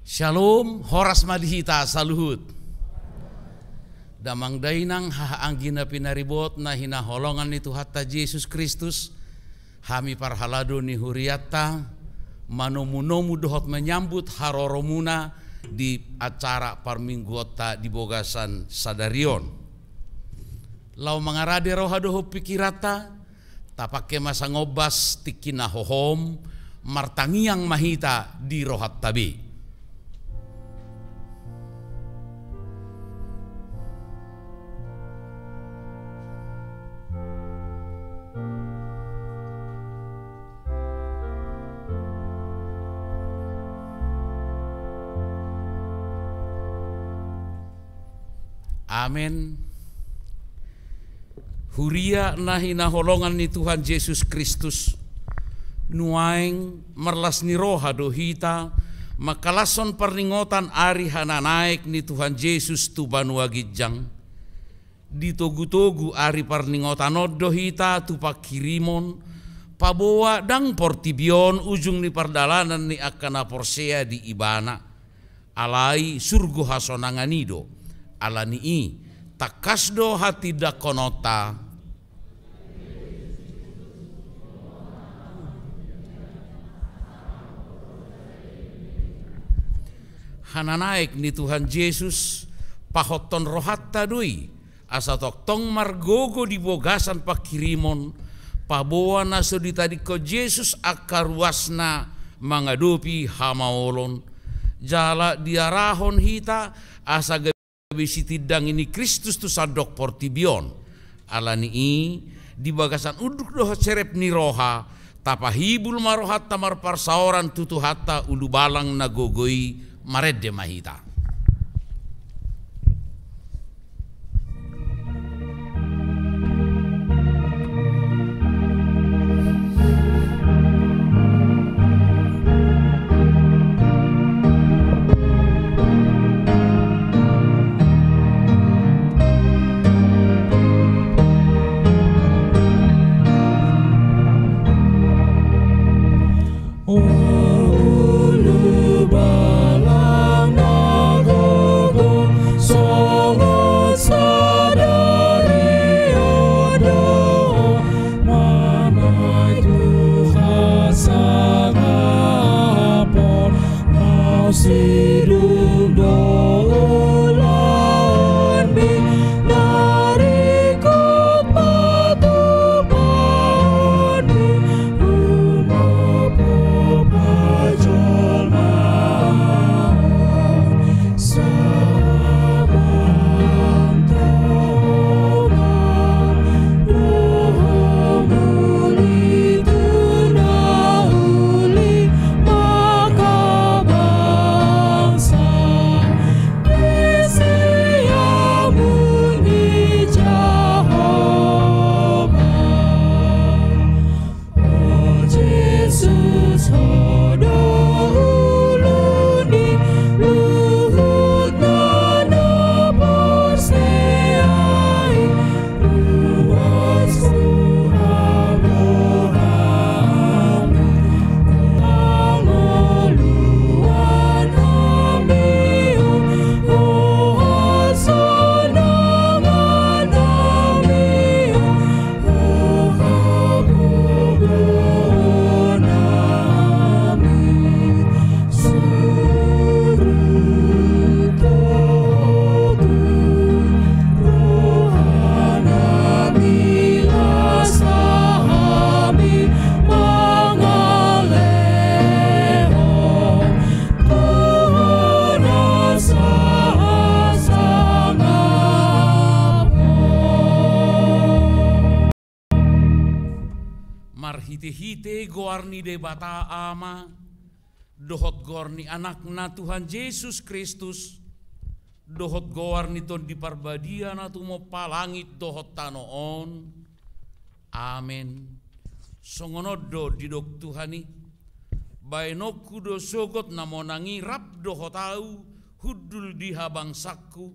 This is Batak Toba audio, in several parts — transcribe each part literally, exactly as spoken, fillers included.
Syalom, horas ma di hita saluhut. Damang dainang, haha anggi na pinaribot na hinaholongan ni Tuhanta Jesus Kristus, hami parhalado ni hurianta, manomunomu dohot manyambut haroromuna di acara parmingguonta di bagasan sadari on. Laho mangarade roha dohot pikiranta, tapangke ma sangombas tingki na hohom, martangiang ma hita di rohanta be. Amen. Huria na hinaholongan ni Tuhan Jesus Kristus, nuaeng marlas ni roha do hita mangkalashon parningotan ari hananaek ni Tuhan Jesus tu banua ginjang. Ditogutogu ari parningotan on do hita tu panghirimon, paboa ndang portibi on ujung ni pardalanan ni angka na porsea di Ibana. Alai surgo hasonangan i do. Ala ni i, tangkas do hatindangkononta. Hananaek ni Tuhan Jesus, pahothon rohanta do i, asa tongtong margogo di bagasan panghirimon, paboa na so ditadingkon Jesus angka ruasna mangadopi hamaolon, jala diarahon hita asa gabe sitindangi ni Kristus tu sandok portibi on. Ala ni i, di bagasan unduk dohot serep ni roha, tapahibul ma rohanta marparsaoran tu Tuhanta Ulubalang na gogo i. Marende ma hita. Ulubalang na gogo songon sadari on do, manang tu hasangapon, na sidung do ulaonmi, na ringkot patupaonmi. Umormu parjolmaan, sabantoban do muli tu na uli manghabangsa. Di siamun ni Jahowa. O Jesus, Ho do ulu ni luhutna na porsea i. Ruas Tuhan do hami, pangoluan hami on, o hasonangan hami on, o hagogoon hami on. Surut togu rohanami, las hami mangalehon tu na sangapon. Marhitehite goar ni Debata Ama, dohot goar ni Anakna Tuhan Jesus Kristus, dohot goar ni Tondi Parbadia na tumompa langit dohot tano on. Amen. Songon on do didok Tuhan i: Baenonku do sogot na monang i rap dohot ahu hundul di habangsangku,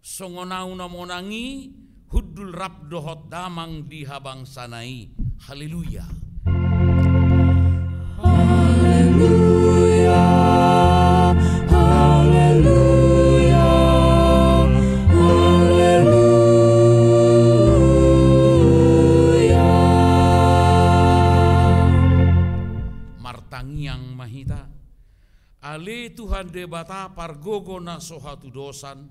songon ahu na monang i hundul rap dohot Damang di habangsana i. Haleluya. Haleluya. Martangiang ma hita. Ale Tuhan Debata pargogo na so hatudosan,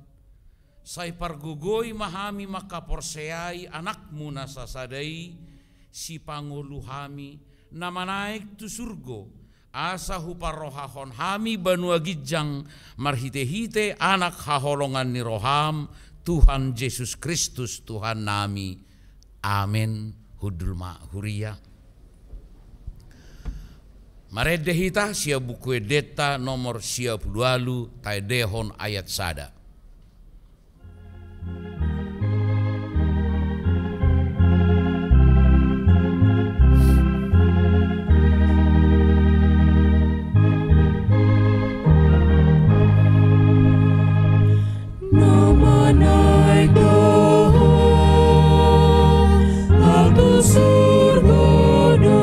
sai pargogoi ma hami mangkaporseai Anakmu na sasada i, sipangolu hami, na manaek tu surgo, asa huparrohahon hami banua ginjang marhitehite Anak haholongan ni roham, Tuhan Jesus Kristus Tuhannami. Amen. Hundul ma huria. Marende hita sian Buku Endenta nomor sia pulu ualu, taendehon ayat sada. Na manaek do Ho, laho tu surgo do.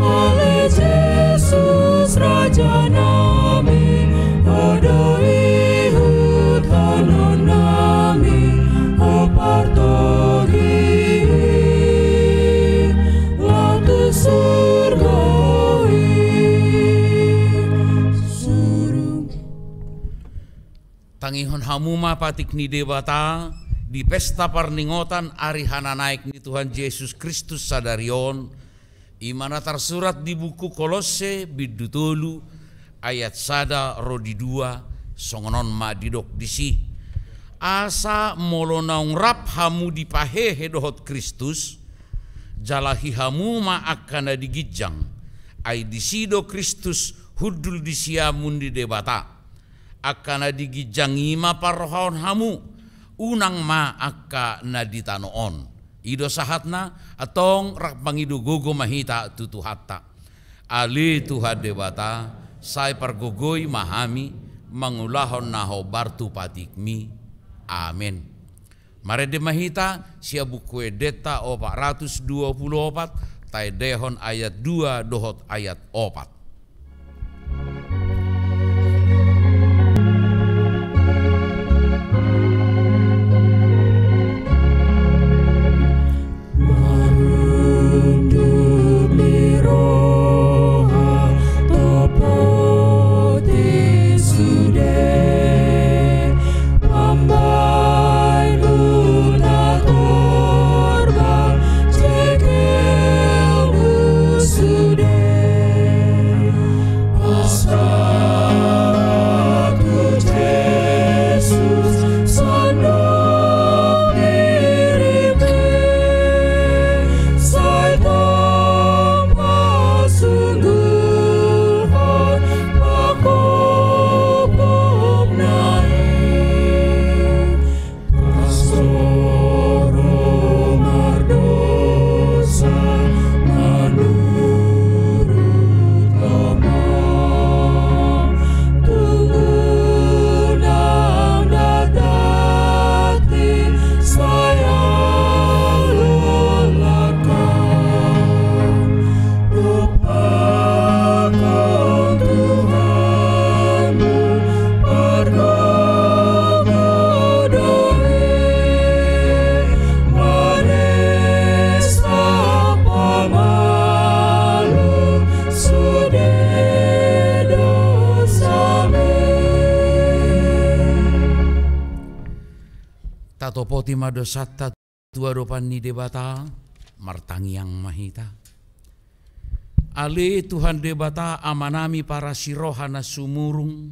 Ale Jesus Raja nami, Ho do ihuthononnami, Ho partogi laho tu surgo i. Surung. Tangihon hamu ma patik ni Debata di pesta parningotan ari hananaek ni Tuhan Jesus Kristus sadari on, i ma na tarsurat di buku Kolosse bindu tolu ayat sada ro di dua, songon on ma didok disi. Asa molo naung rap hamu dipahehe dohot Kristus, jalahi hamu ma angka na di ginjang, ai disi do Kristus hundul di siamun ni Debata. Angka na di ginjang i ma parrohahon hamu, unang ma angka na di tano on. I do sahatna, antong rap mangido gogo ma hita tu Tuhanta. Ale Tuhan Debata, sai pargogoi ma hami mangulahon na hombar tu patikmi. Amen. Marende ma hita sian Buku Endenta opat ratus dua pulu opat, taendehon ayat dua dohot ayat opat. Marunduk ni roha topoti sude, pambaen huta torba jengkelmu sude. Pasrah tu Jesus sandok dirimmi, sai tapasungguhon pangkopopna i. Pasoro mardosa manurut Ho ma, tunggu nang datdati sai alulaka. Dompakkon Tuhanmu pargogo do i, manes pamalu sude dosami. Tatopoti ma dosanta tu adopan ni Debata, martangiang ma hita. Ale Tuhan Debata, Amanami parasi roha na sumurung,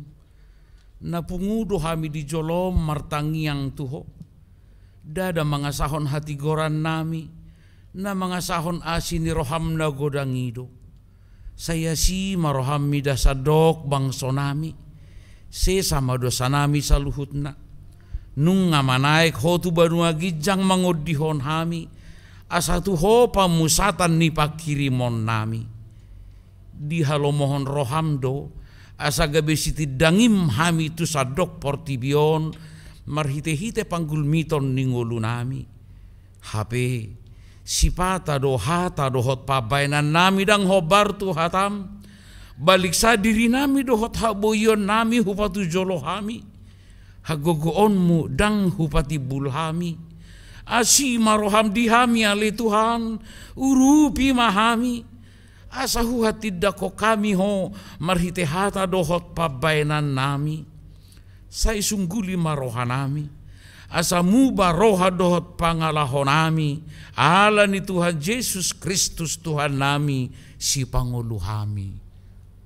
na pungu do hami di jolom martangiang tu Ho. Ndada mangasahon hatigorannami, na mangasahon asi ni roham na godang i do. Sai asi ma roham mida sandok bangsonami, sesa ma dosanami saluhutna. Nunga manaek Ho tu banua ginjang mangondihon hami, asa tu Ho pamusatan ni panghirimonnami. Dihalomohon roham do, asa gabe sitindangim hami tu sandok portibi on, marhitehite panggulmiton ni ngolunami. Hape, sipata do hata dohot pambaenannami ndang hombar tu hatam, baliksa dirinami dohot haboionnami hupatujolo hami, hagogoonmu ndang hupatimbul hami. Asi ma roham di hami ale Tuhan, urupi ma hami, Asa huhatindangkon hami Ho marhite hata dohot pambahenannami, sai sungguli ma rohanami, asa muba roha dohot pangalahonami, ala ni Tuhan Jesus Kristus Tuhannami, Sipangolu hami.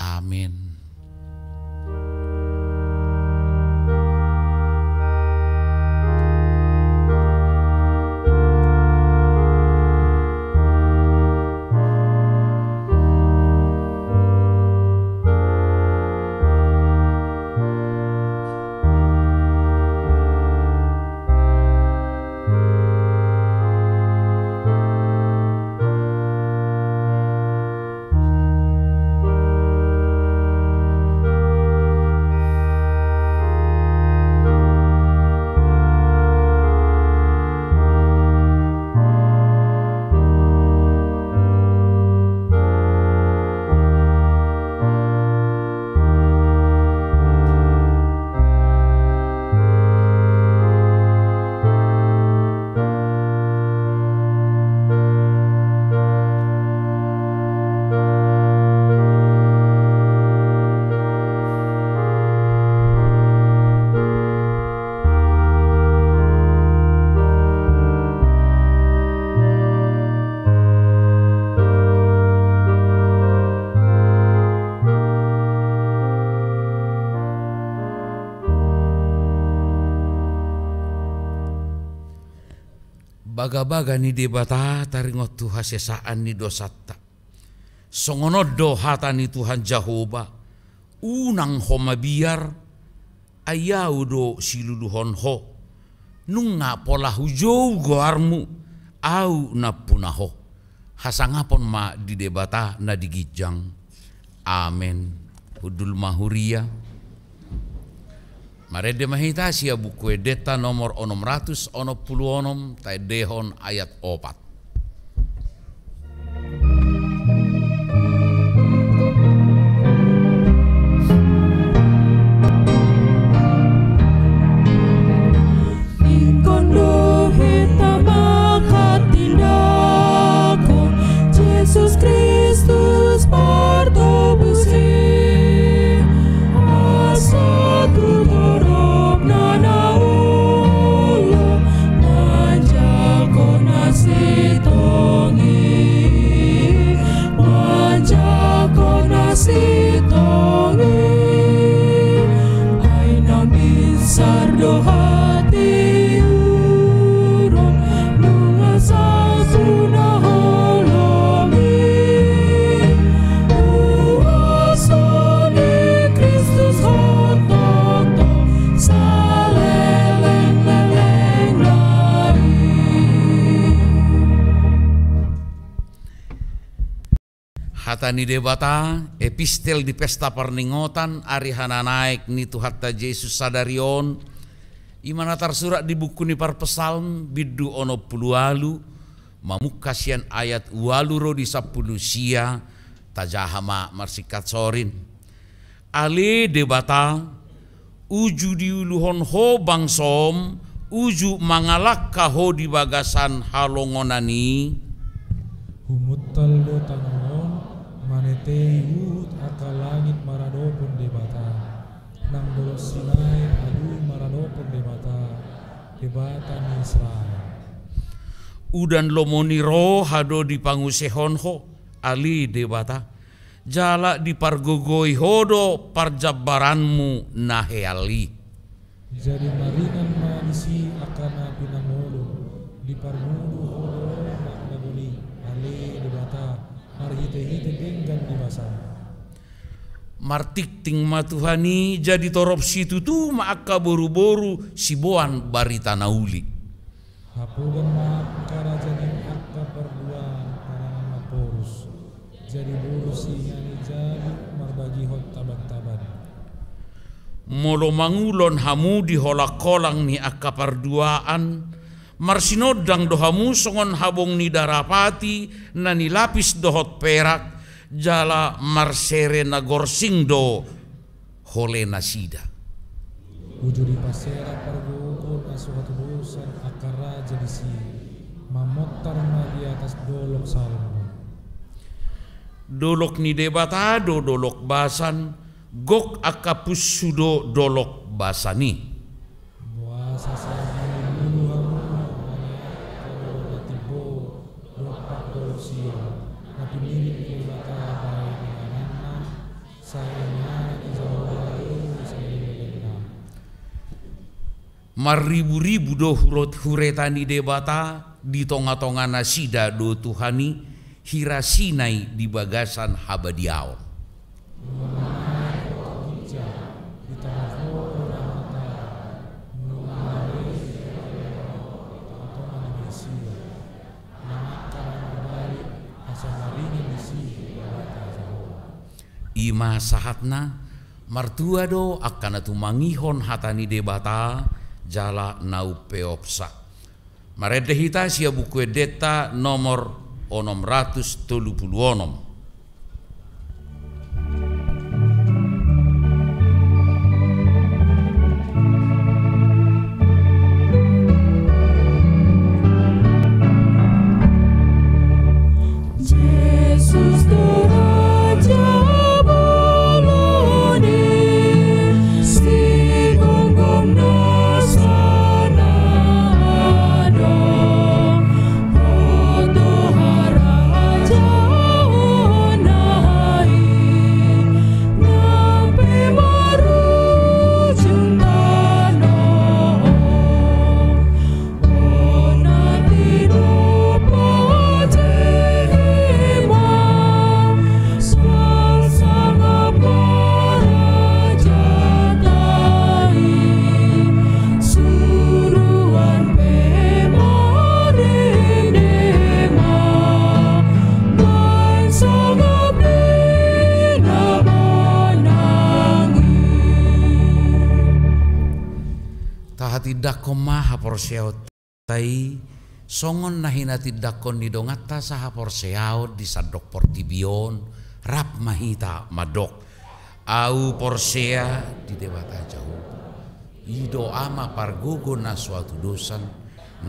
Amen. Bagabaga ni Debata taringot tu hasesaan ni dosanta. Songon on do hata ni Tuhan Jahowa: Unang ho mabiar, ai Ahu do siluluhon ho. Nunga pola hujou goarmu, Ahu nampuna ho. Hasangapon ma di Debata na di ginjang. Amen. Hundul ma huria. Marende ma hita sian Buku Endenta nomor onom ratus onom pulu onom, taendehon ayat opat. Ingkon do hita manghatindanghon Jesus Kristus Partobusi, asa tu toropna na olo manjangkon na sintong i, manjangkon na sintong i. Ai na minsar do hatiuron, nunga salpu na holom i. Huaso ni Kristus hot tongtong saleleng-lelengna i. Hata ni Debata, epistel di pesta parningotan ari hananaek ni Tuhanta Jesus sadari on, i ma na tarsurat di buku ni Parpsalmen bindu onom pulu ualu, mamungka sian ayat ualu ro di sampulu sia. Tajaha ma marsingkat sorin. Ale Debata, uju diuluhon ho bangsom, uju mangalangka ho di bagasan halongonan i. Humuntal do tangan on, manetei huhut angka langit maradophon Debata, nang dolok Sinai aduy maradophon Debata, Debata ni Israel. Udan lomo ni roha do dipanguseihon ho, ale Debata, jala dipargogoi ho do parjambaranmu na heal i. Jadi maringan ma disi angka na pinangolu, diparmudu ho do na mangoli, ale Debata, marhite-hite denggan ni basam. Martingting ma Tuhan i, jadi torop situtu ma angka boru-boru siboan barita na uli. Hapogan ma angka raja ni angka parduaan parangan na porus, jadi boru singa ni jabu marbagihon taban-taban. Molo mangulon hamu di holang-holang ni angka parduaan, marsinondang do hamu songon habong ni darapati na nilapis dohot perak, jala marsere na gorsing do holenasida. Uju dipaserak pargogo na so hatudosan angka raja disi, mamontar ma di atas dolok Salmon. Dolok ni Debata do dolok basan, gok angka punsu do dolok basan i. Boasa sai mangolu hamu, mauliate do na timbo dompak dolok Sion, na pinirit ni Debata bahen ingananna, sai inganan ni Jahowa do saleleng ni lelengna. Marriburibu do hurot-, hureta ni Debata, di tongatonga nasida do Tuhan i, hira Sinai di bagasan habadiaon. I ma sahatna, martua do angka na tumangihon hata ni Debata jala na umpeopsa. Marende hita sian Buku Endenta nomor onom ratus tolu pulu onom. Jesus do raja bolon i, sigomgom nasa na adong. Hot do harajaonna i, nang pe marujung tano on. Bona tinompa jehema, sasangap ma rajanta i, suruan pe marende ma, nang sangap ni na manang i. Tahatindangkon ma haporseaon ta i, songon na hinatindangkon ni donganta sahaporseaon di sandok portibi on, rap ma hita mandok: Ahu porsea di Debata Jahowa, i do Ama pargogo na so hatudosan,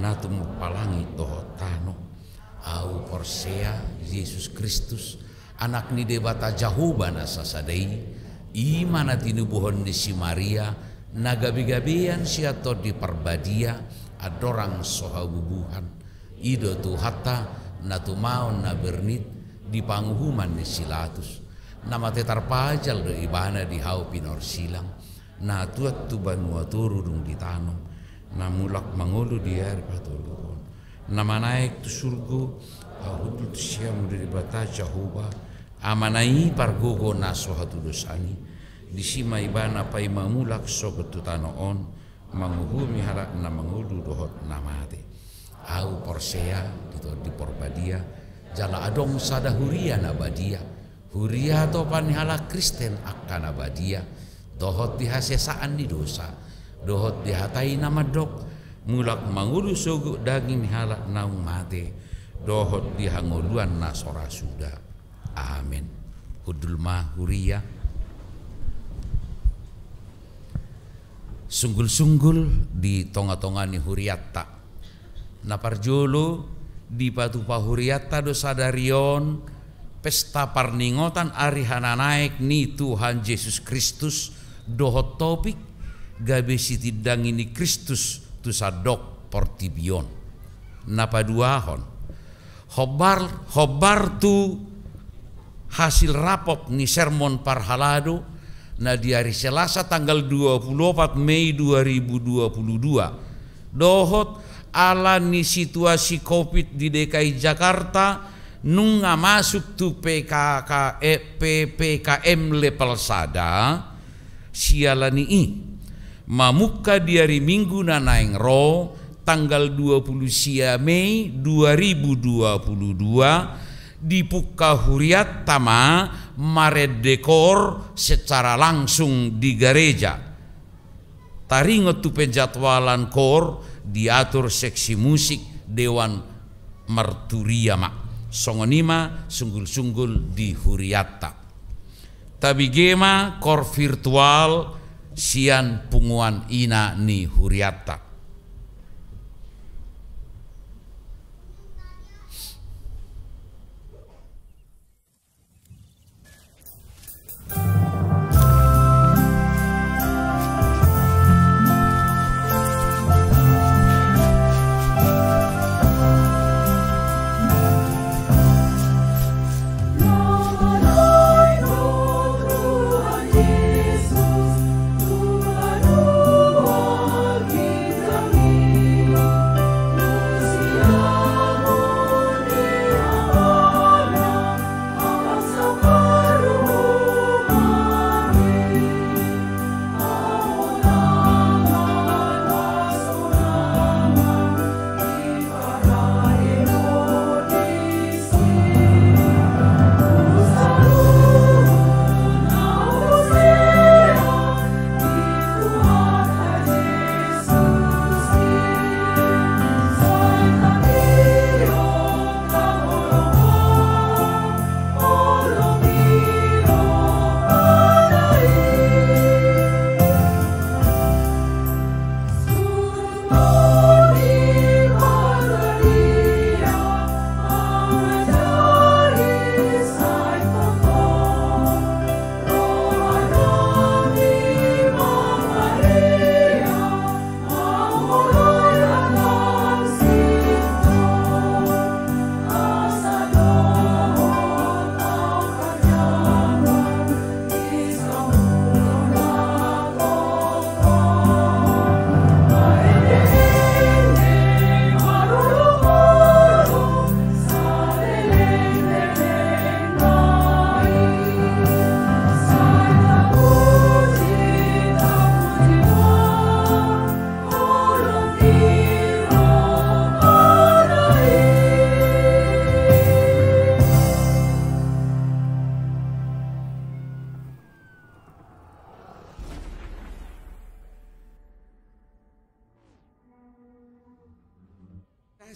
na tumompa langit dohot tano. Ahu porsea Jesus Kristus, Anak ni Debata Jahowa na sasada i, i ma na tinubuhon ni si Maria, na gabegabean sian Tondi Parbadia, andorang so habubuhan. I do Tuhanta, na tumaon na bernit di panguhuman ni si Latus. Na mate tarpajal do Ibana di hau pinorsilang, na tuat tu banua toru dung ditanom, na mulak mangolu di ari patoluhon, na manaek tu surgo, pahundul tu siamun ni Debata Jahowa, Amana i pargogo na so hatudosan i. Disi ma Ibana paima mulak sogot tu tano on, manguhumi halak na mangolu dohot na mate. Ahu porsea di Tondi Parbadia, jala adong sada huria na badia. Huria atopan ni halak Kristen angka na badia, dohot di hasesaan ni dosa, dohot di hata i na mandok: Mulak mangolu sogot daging ni halak naung mate, dohot di hangoluan na so ra suda. Amen. Hundul ma huria. Sunggulsunggul di tongatonga ni hurianta. Na parjolo, dipatupa hurianta do sadari on pesta parningotan ari hananaek ni Tuhan Jesus Kristus, dohot topik gabe sitindangi ni Kristus tu sandok portibi on. Na paduahon, hombar, hombar tu hasil rapot ni sermon parhalado na di ari Selasa tanggal dua puluh opat Mei dua ribu dua puluh dua, dohot ala ni situasi covid di D K I Jakarta nunga masuk tu P K K, eh, P P K M level sada, siala ni i, mamungka di ari Minggu na naeng ro, tanggal dua puluh sia Mei dua ribu dua puluh dua, dipungka hurianta ma marende koor secara langsung di gareja. Taringot tu penjadwalan koor, diatur seksi musik Dewan Marturia ma. Songon i ma sunggulsunggul di hurianta. Tabege ma koor virtual sian punguan ina ni hurianta.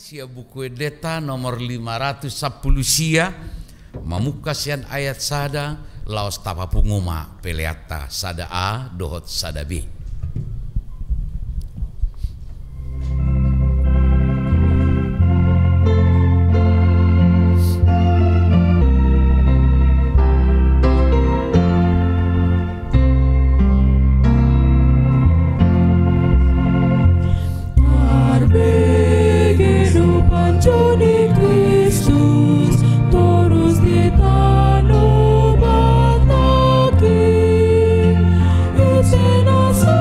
Sian Buku Endenta nomor lima ratus sampulu sia, mamungka sian ayat sada, laos tapapungu ma peleanta sada A dohot sada B. Marbege do panjo ni Kristus torus di tano Batak i, ise na so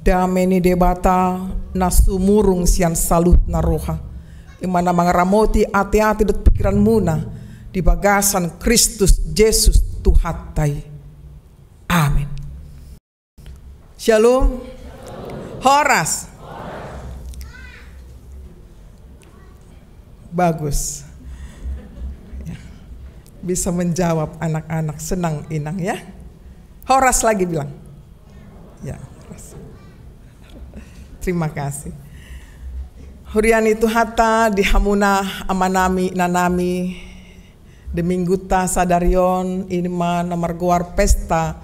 Dame ni Debata na sumurung sian saluhut na roha, i ma na mangaramoti ateate dohot pikiranmuna di bagasan Kristus Jesus Tuhanta i. Amin. Shalom. Horas. Bagus. Ya. Bisa menjawab anak-anak, senang Inang ya. Horas lagi bilang. Ya, horas. Terima kasih. Huria ni Tuhanta, di hamuna amanami, inanami, di minggunta sadari on, i ma na margoar pesta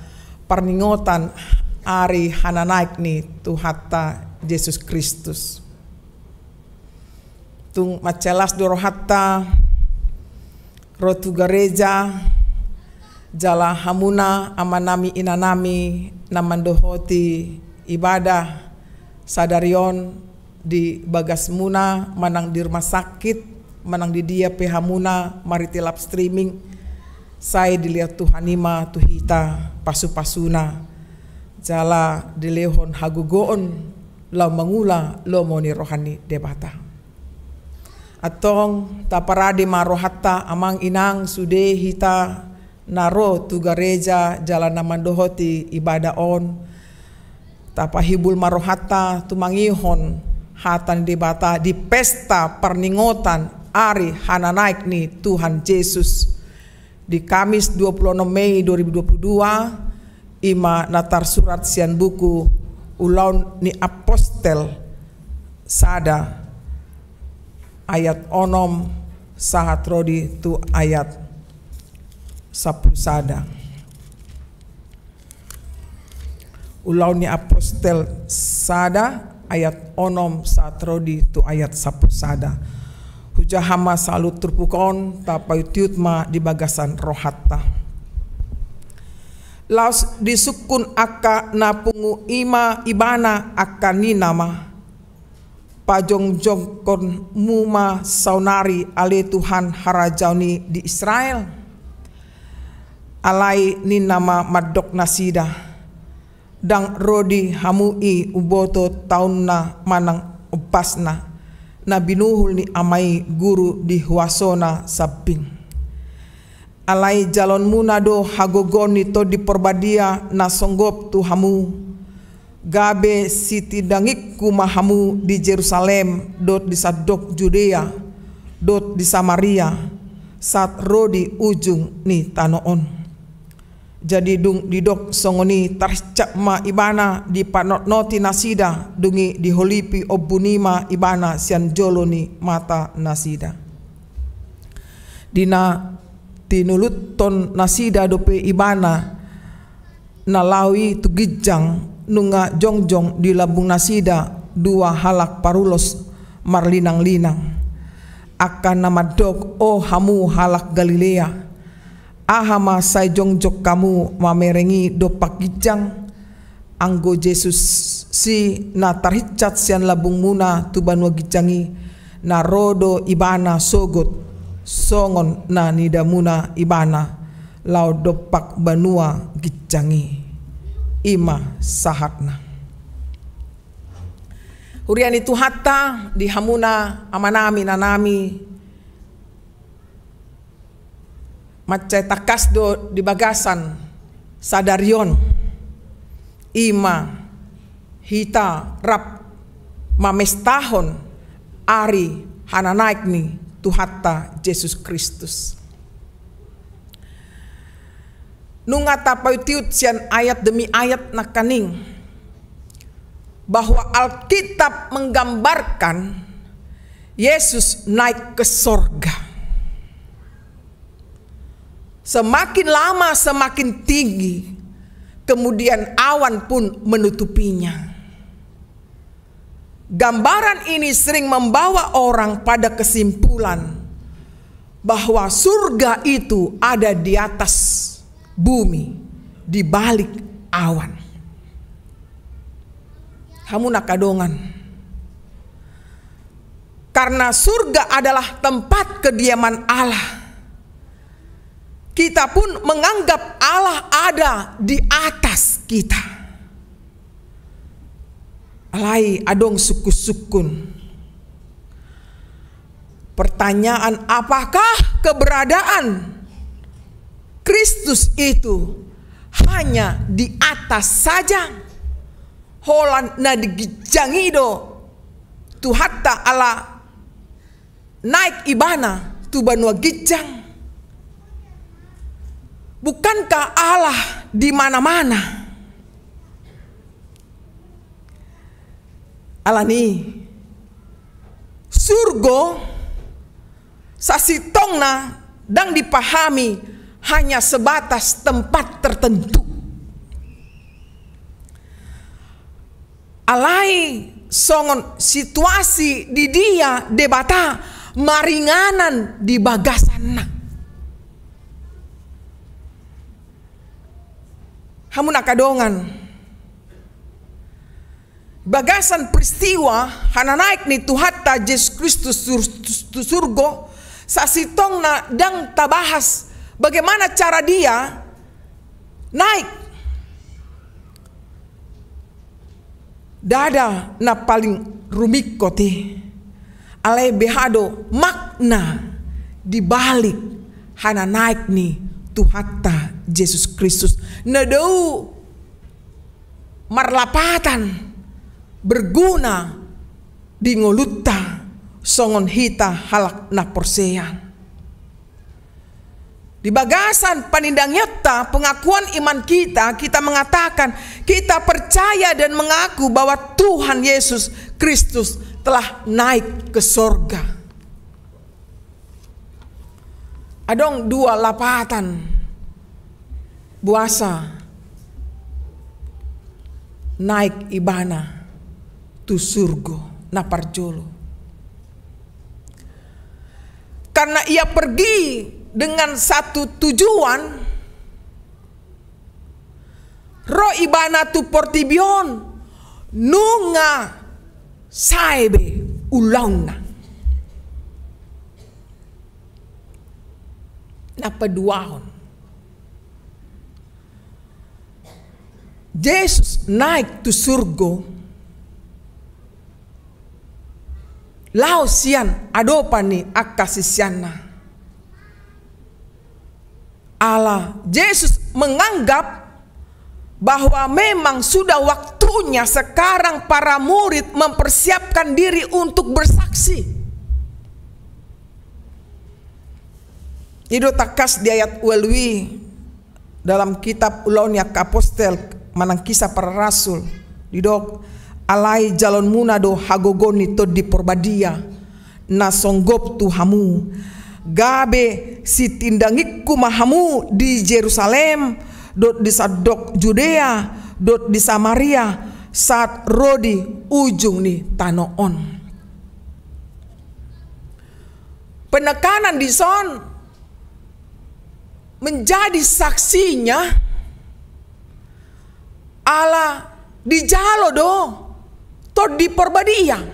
parningotan ari hananaek ni Tuhanta Jesus Kristus. Tung mansai las do rohanta ro tu gareja, jala hamuna amanami, inanami, na mandohoti ibadah sadari on, di bagasmuna, manang di rumah sakit, manang di dia pe hamuna marhite live streaming, sai dilehon Tuhan i ma tu hita pasupasuna, jala dilehon hagogoon laho mangula lomo ni roha ni Debata. Antong, taparade ma rohanta, amang inang, sude hita na ro tu gareja jala na mandohoti ibadah on, tapahibul ma rohanta tumangihon hata ni Debata di pesta parningotan ari hananaek ni Tuhan Jesus di Kamis dua puluh enam Mei dua ribu dua puluh dua, i ma na tarsurat sian buku Ulaon ni Apostel sada ayat onom sahat ro di tu ayat sampulu sada. Ulaon ni Apostel sada ayat onom sahat ro di tu ayat sampulu sada. Hujaha ma saluhut turpuk on, tapaihutihut ma di bagasan rohanta. Laos disungkun angka na pungu i ma ibana angka ninna ma: Pajongjongkonmu ma saonari ale Tuhan harajaon i di Israel. Alai ninna ma mandok nasida: Ndang ro di hamu i umboto taonna manang ombasna, na binuhul ni Ama i guru di huasona sambing. Alai jalonmuna do hagogoon ni Tondi Porbadia na songgop tu hamu, gabe sitindangingku ma hamu di Jerusalem dohot di sandok Judea dohot di Samaria, sahat ro di ujung ni tano on. Jadi dung didok songon i, tarhinsat ma ibana dipanotnoti nasida, dung i diholipi ombun i ma ibana sian jolo ni mata nasida. Di na tinuluthon nasida dope ibana na laho i tu ginjang, nunga jongjong di lambung nasida dua halak parulos marlinanglinang. Angka na mandok: O hamu halak Galilea, aha ma sai jongjong hamu mamereng i dompak ginjang? Anggo Jesus si na tarhinsat sian lambungmuna tu banua ginjang i, na ro do ibana sogot songon na nidamuna ibana laho dompak banua ginjang i. I ma sahatna. Huria ni Tuhanta, di hamuna amanami, inanami, mansai tangkas do di bagasan sadari on, i ma hita rap mamestahon ari hananaek ni Tuhanta Jesus Kristus. Nunga tapaihutihut sian ayat demi ayat nangkaning, bahwa Alkitab menggambarkan Yesus naik ke sorga. Semakin lama, semakin tinggi, kemudian awan pun menutupinya. Gambaran ini sering membawa orang pada kesimpulan bahwa surga itu ada di atas bumi, di balik awan. Hamu na angka dongan. Karena surga adalah tempat kediaman Allah, kita pun menganggap Allah ada di atas kita. Alai adong sungkun-sungkun. Pertanyaan, apakah keberadaan Kristus itu hanya di atas saja? Holan na di ginjang i do Tuhanta ala naek ibana tu banua ginjang. Bukankah Allah di mana-mana? Alani i, surgo sasintongna ndang dipahami hanya sebatas tempat tertentu. Alai songon situasi di dia Debata maringanan di bagasanna. Hamu angka dongan, bagasan peristiwa hananaek ni Tuhanta Jesus Kristus sur-, tu surgo, sasintongna ndang tabahas bagaimana cara Dia naek. Ndada na paling rumingkot i. Alai beha do makna di balik hananaek ni Tuhanta Jesus Kristus na dao marlapatan berguna di ngolunta songon hita halak na porsea. Di bagasan panindangionta, pengakuan iman kita, kita mengatakan kita percaya dan mengaku bahwa Tuhan Yesus Kristus telah naik ke sorga. Adong dua lapatan boasa naek ibana tu surgo. Na parjolo, karena Ia pergi dengan satu tujuan, ro ibana tu portibi on nunga sae be ulaonna. Na paduahon, Jesus naek tu surgo laho sian adopan ni angka siseanna. Ala Jesus menganggap bahwa memang sudah waktunya sekarang para murid mempersiapkan diri untuk bersaksi. I do tangkas di ayat ualu i dalam kitab Ulaon ni angka Apostel manang Kisah Para Rasul, didok, alai jalonmuna do hagogoon ni Tondi Porbadia na songgop tu hamu, gabe sitindangingku ma hamu di Jerusalem, dohot di sandok Judea, dohot di Samaria, sahat ro di ujung ni tano on. Penekanan dison menjadi saksinya ala dijalo do Tondi Porbadia.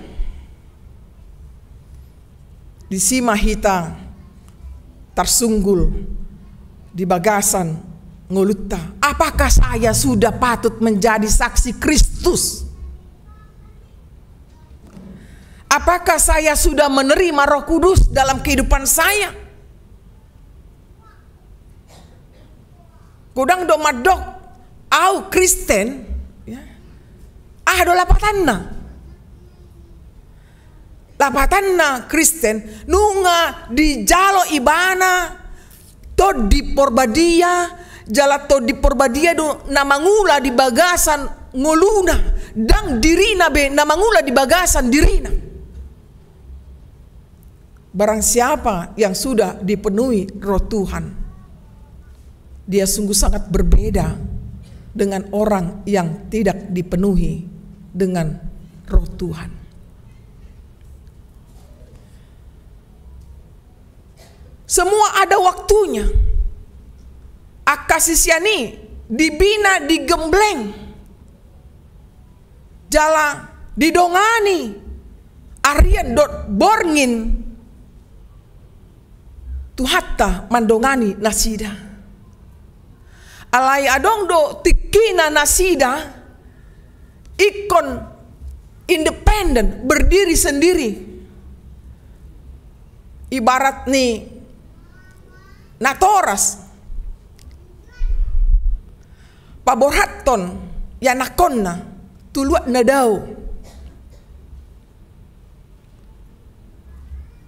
Disi ma hita tarsunggul di bagasan ngolunta. Apakah saya sudah patut menjadi saksi Kristus? Apakah saya sudah menerima Roh Kudus dalam kehidupan saya? Godang do mandok au Kristen, ya. Aha do lapatanna? Lapatanna Kristen nunga dijalo ibana Tondi Porbadia, jala Tondi Porbadia do na mangula di bagasan ngoluna, ndang dirina be na mangula di bagasan dirina. Barang siapa yang sudah dipenuhi Roh Tuhan, dia sungguh sangat berbeda dengan orang yang tidak dipenuhi dengan Roh Tuhan. Semua ada waktunya. Angka sisean i dibina, digembleng, jala didongani arian dohot borngin Tuhanta mandongani nasida. Alai adong do tingkina nasida ingkon independen, berdiri sendiri. Ibarat ni natoras paborhathon ianakhonna tu luat na dao.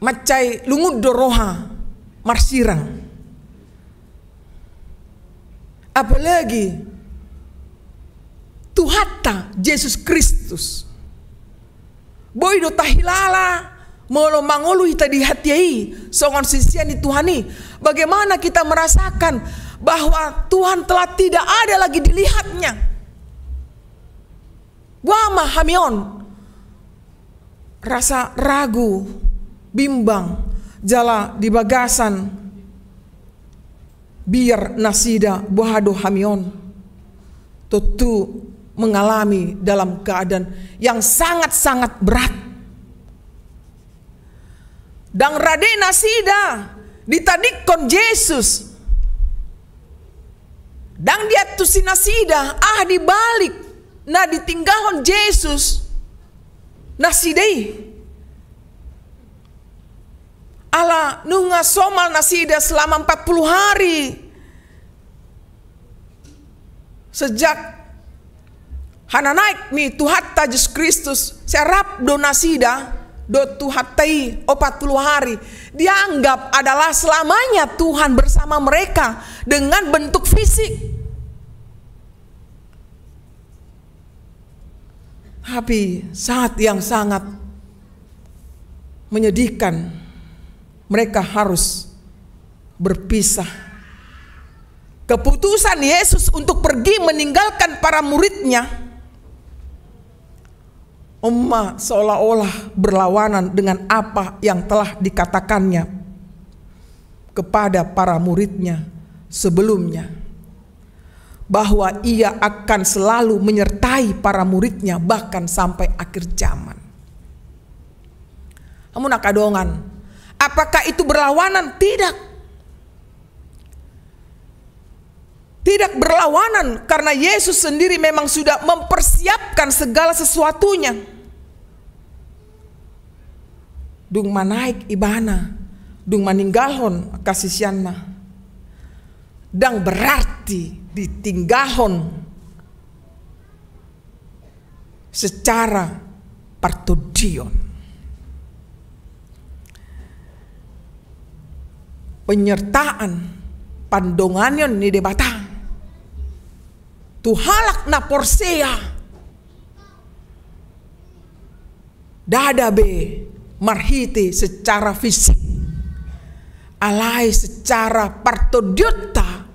Mansai lungun do roha marsirang. Apalagi Tuhanta Jesus Kristus. Boi do tahilala molo mangolu hita di hatiha i songon sisean ni Tuhan i. Bagaimana kita merasakan bahwa Tuhan telah tidak ada lagi dilihatnya? Boha ma hami on? Rasa ragu, bimbang, jala di bagasan biar nasida boha do hami on, tontu mengalami dalam keadaan yang sangat-sangat berat. Ndang rade nasida ditadingkon Jesus. Ndang diantusi nasida aha di balik na ditinggalhon Jesus nasida i. Ala nunga somal nasida selama empat puluh hari sejak hananaek ni Tuhanta Jesus Kristus, sai rap do nasida dohot Tuhanta i opat puluh hari. Dianggap adalah selamanya Tuhan bersama mereka dengan bentuk fisik. Tapi saat yang sangat menyedihkan, mereka harus berpisah. Keputusan Yesus untuk pergi meninggalkan para muridnya, on ma seolah-olah berlawanan dengan apa yang telah dikatakannya kepada para muridnya sebelumnya, bahwa ia akan selalu menyertai para muridnya bahkan sampai akhir zaman. Hamu angka dongan, apakah itu berlawanan? Tidak. Tidak berlawanan, karena Yesus sendiri memang sudah mempersiapkan segala sesuatunya. Dung manaek ibana, dung maninggalhon angka siseanna, ndang berarti ditinggalhon secara partondion. Penyertaan, pandonganion ni Debata tu halak na porsea, ndada be marhite secara fisik, alai secara partondionta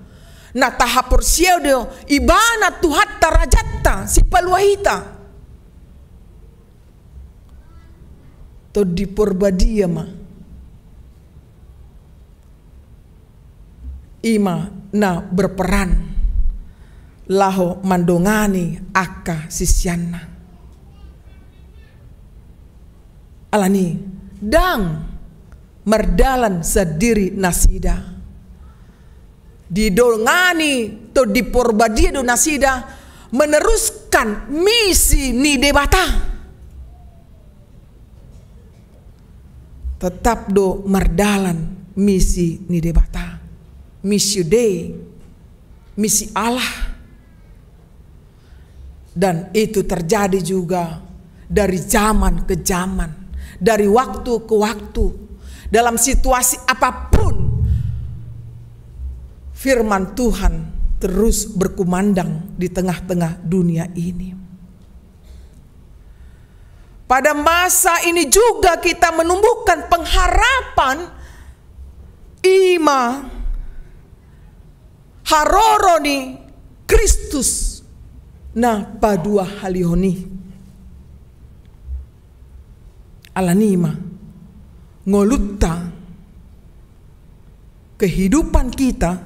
na tahaporseai do ibana Tuhanta, Rajanta, Sipalua hita. Tondi Porbadia ma i ma na berperan laho mandongani angka siseanna. Alani ndang mardalan sandiri nasida. Didongani Tondi Porbadia do nasida meneruskan misi ni Debata. Tetap do mardalan misi ni Debata, misi Dei, misi Allah. Dan itu terjadi juga dari zaman ke zaman, dari waktu ke waktu, dalam situasi apapun, firman Tuhan terus berkumandang di tengah-tengah dunia ini. Pada masa ini juga kita menumbuhkan pengharapan, i ma haroro ni Kristus na paduahalihon i. Alani i ma ngolunta, kehidupan kita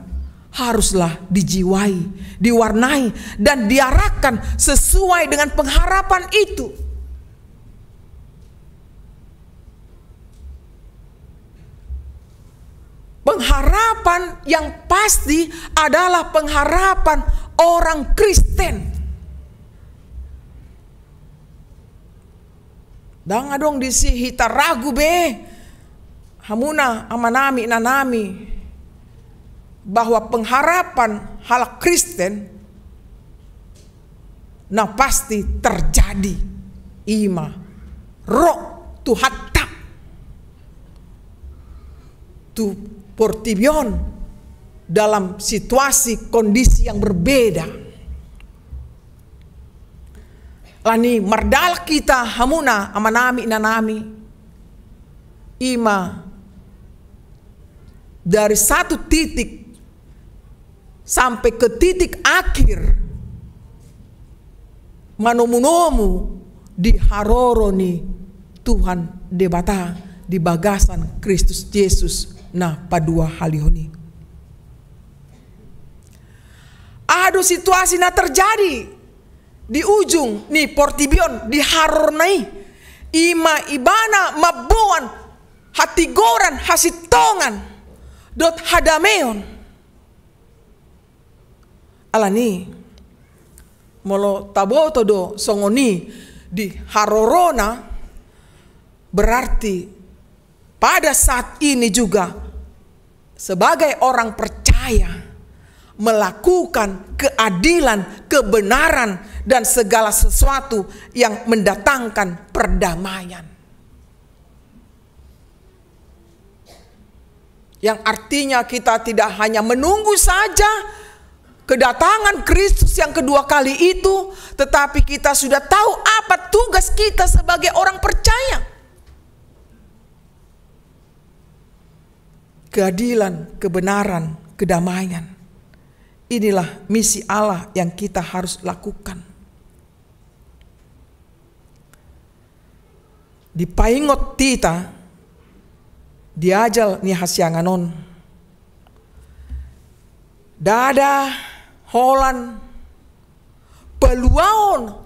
haruslah dijiwai, diwarnai, dan diarahkan sesuai dengan pengharapan itu. Pengharapan yang pasti adalah pengharapan orang Kristen. Ndang adong disi hita ragu be, hamuna amanami inanami, bahwa pengharapan halak Kristen na pasti terjadi, i ma ro Tuhanta tu portibi on dalam situasi kondisi yang berbeda. Alani mardalak hita hamuna amanami inanami, i ma dari satu titik sampai ke titik akhir manomunomu di haroro ni Tuhan Debata di bagasan Kristus Jesus na paduahalihon i. Aha do situasi na terjadi di ujung ni portibi on di harorona i? I ma ibana mamboan hatigoran, hasintongan dohot hadameon. Alani molo taboto do songon i di harorona, berarti pada saat ini juga sebagai orang percaya melakukan keadilan, kebenaran, dan segala sesuatu yang mendatangkan perdamaian. Yang artinya kita tidak hanya menunggu saja kedatangan Kristus yang kedua kali itu, tetapi kita sudah tahu apa tugas kita sebagai orang percaya. Keadilan, kebenaran, kedamaian. Inilah misi Allah yang kita harus lakukan. Dipaingot hita di ajal ni hasiangan on, ndada holan paluaon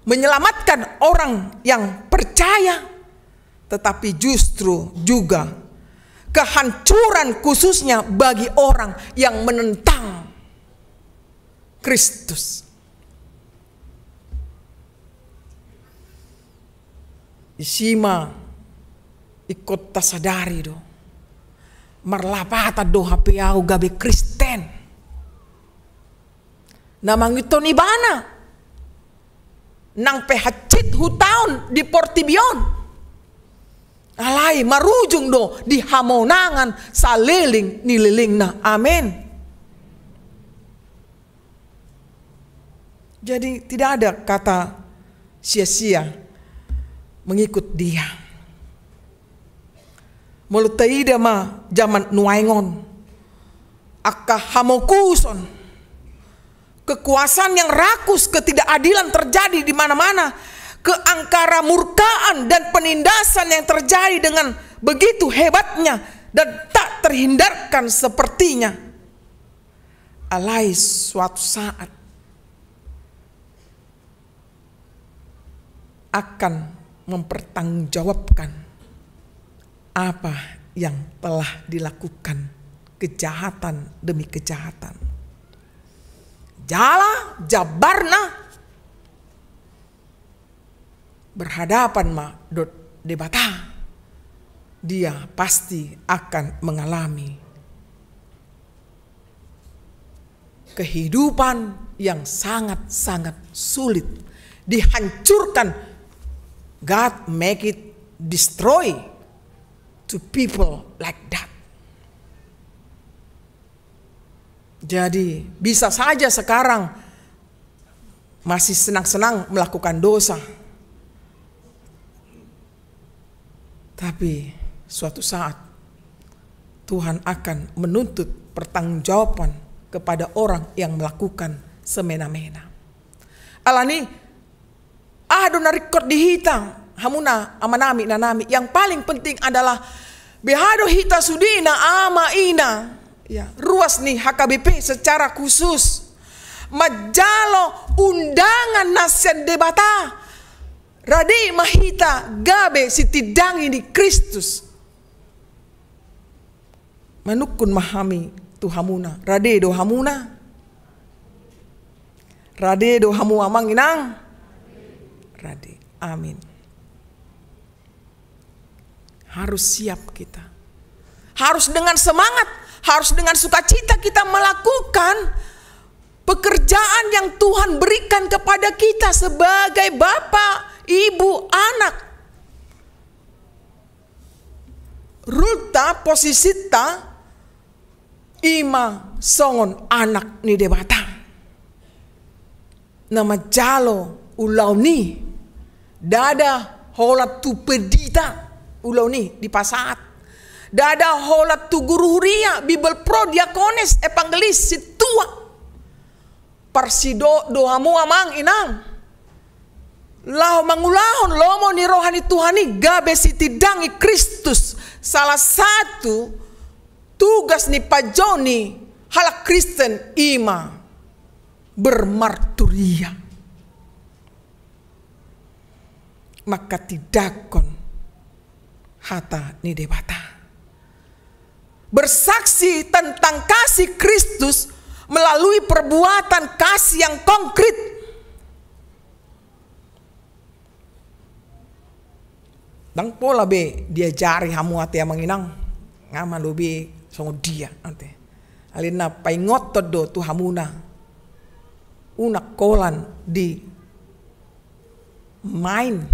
menyelamatkan orang yang percaya, tetapi justru juga kehancuran, khususnya bagi orang yang menentang Kristus. Disi ma ingkon tasadari do, marlapatan do hape ahu gabe Kristen. Na mangihuthon ibana, nang pe hansit hutaon di portibi on, alai marujung do di hamonangan saleleng ni lelengna. Amen. Jadi tidak ada kata sia-sia mengikut Dia. Molo taida ma jaman nuaeng on, angka hamokuson, kekuasaan yang rakus, ketidakadilan terjadi di mana-mana, keangkaramurkaan dan penindasan yang terjadi dengan begitu hebatnya dan tak terhindarkan sepertinya. Alai suatu saat akan mempertanggungjawabkan apa yang telah dilakukan, kejahatan demi kejahatan. Jala jabarna berhadapan ma dohot Debata, dia pasti akan mengalami kehidupan yang sangat-sangat sulit, dihancurkan. God make it destroy to people like that. Jadi, bisa saja sekarang masih senang-senang melakukan dosa. Tapi suatu saat Tuhan akan menuntut pertanggungjawaban kepada orang yang melakukan semena-mena. Alani, aha do na ringkot di hita, hamuna amanami inanami? Yang paling penting adalah, beha do hita sudena ama ina, ya, ruas ni H K B P secara khusus manjalo undangan na sian Debata. Rade ma hita gabe sitindangi ni Kristus. Manungkun ma hami tu hamuna. Rade do hamuna? Rade do hamu amang inang? Rade. Amin. Harus siap kita. Harus dengan semangat, harus dengan sukacita kita melakukan pekerjaan yang Tuhan berikan kepada kita sebagai bapa, ibu, anak. Rulta, posisinta, ima songon anak ni Debata na manjalo ulaon i. Ndada holan tu pendita ulaon i dipasahat. Ndada holan tu guru huria, bibelvrouw, diakones, evangelis, sintua. Parsidohot do hamu amang inang laho mangulahon lomo ni roha ni Tuhan i gabe sitindangi Kristus. Salah satu tugas ni panjou ni halak Kristen ima bermarturia, manghatindanghon hata ni Debata, bersaksi tentang kasih Kristus melalui perbuatan kasih yang konkret. Ndang pola be diajari hamu ate amang inang, nga malo be songon dia ate. Alai na paingothon do tu hamuna, unang holan di main,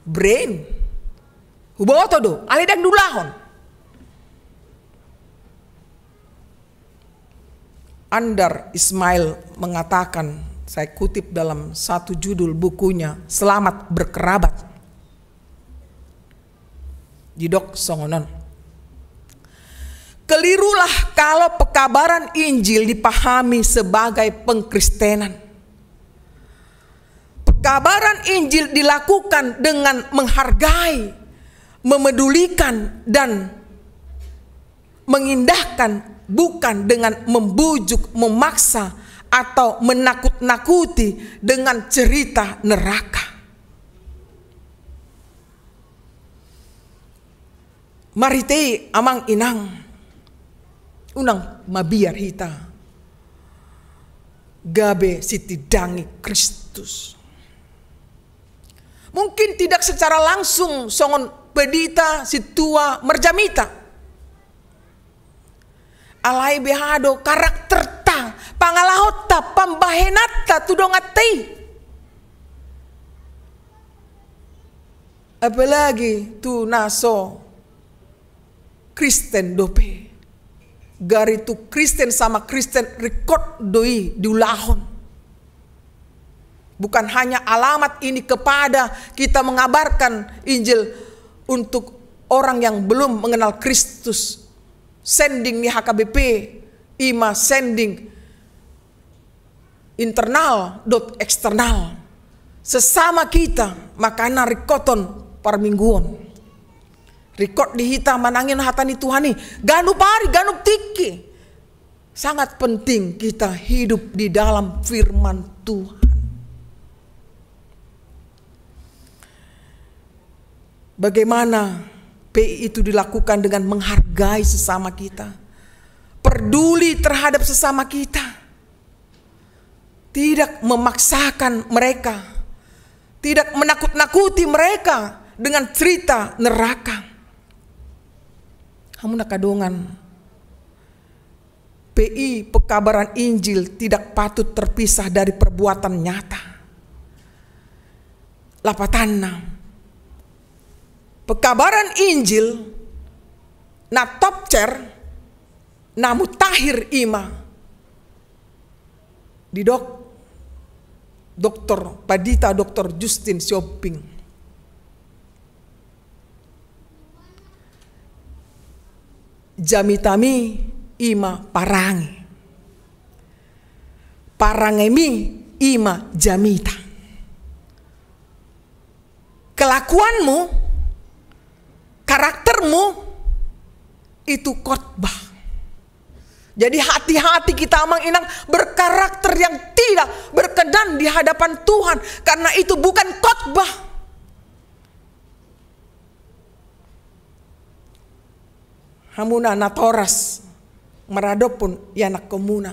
brain. Huboto do, alai ndang diulahon. Andar Ismail mengatakan, saya kutip dalam satu judul bukunya, Selamat Berkerabat. Didok songon on. Kelirulah kalau pekabaran Injil dipahami sebagai pengkristenan. Pekabaran Injil dilakukan dengan menghargai, memedulikan, dan mengindahkan, bukan dengan membujuk, memaksa, atau menakut-nakuti dengan cerita neraka. Marhite i amang inang, unang mabiar hita gabe sitindangi Kristus. Mungkin tidak secara langsung songon pendita, sintua, marjamita. Alai beha do karakterta, pangalahonta, pambahenanta tu donganta i. Apalagi tu na so Kristen dope. Gari tu Kristen sama Kristen ringkot do i diulahon. Bukan hanya alamat ini kepada kita mengabarkan Injil untuk orang yang belum mengenal Kristus. Sending ni H K B P, ima sending internal dohot eksternal. Sesama kita, makana ringkothon parmingguon. Ringkot di hita manangihon hata ni Tuhan i ganup ari, ganup tingki. Sangat penting kita hidup di dalam firman Tuhan. Bagaimana P I itu dilakukan dengan menghargai sesama kita, peduli terhadap sesama kita, tidak memaksakan mereka, tidak menakut-nakuti mereka dengan cerita neraka. Hamu angka dongan, P I, pekabaran Injil tidak patut terpisah dari perbuatan nyata. Lapatanna, pekabaran Injil na topcer, na mutakhir ima didok doktor, pandita doktor Justin Siomping. Jamitami ima parange. Parangemi ima jamita. Kelakuanmu, karaktermu, itu khotbah. Jadi hati-hati kita amang inang berkarakter yang tidak berkenan di hadapan Tuhan, karena itu bukan khotbah. Hamuna natoras maradophon ianakkonmuna,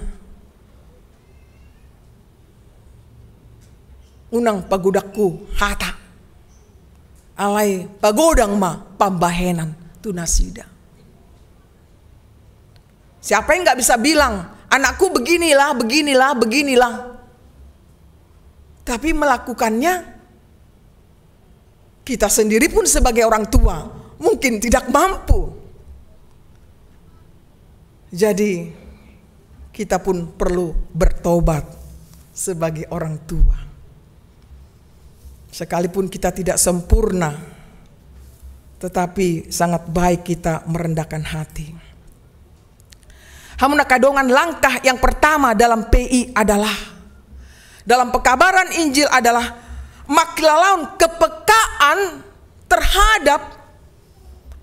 unang pagodanghu hata. Alai pagodang ma pambahenan tu nasida. Siapa yang nggak bisa bilang, "Anakku beginilah, beginilah, beginilah." Tapi melakukannya, kita sendiri pun sebagai orang tua mungkin tidak mampu. Jadi, kita pun perlu bertobat sebagai orang tua. Sekalipun kita tidak sempurna, tetapi sangat baik kita merendahkan hati. Hamu na angka dongan, langkah yang pertama dalam P I adalah, dalam pekabaran Injil adalah mangkilalaon kepekaan terhadap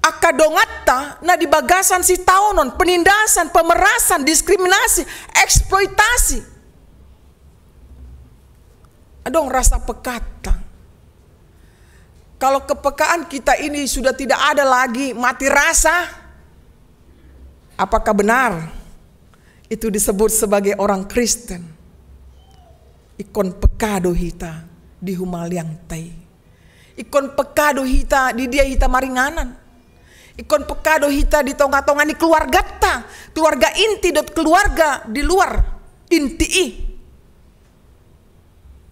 angka donganta na di bagasan sitaonon, penindasan, pemerasan, diskriminasi, eksploitasi. Adong rasa pekanta. Kalau kepekaan kita ini sudah tidak ada lagi, mati rasa, apakah benar itu disebut sebagai orang Kristen? Ingkon peka do hita di humaliangta i. Ingkon peka do hita di dia hita maringanan. Ingkon peka do hita di tongatonga ni keluargata, keluarga inti dohot keluarga di luar inti i.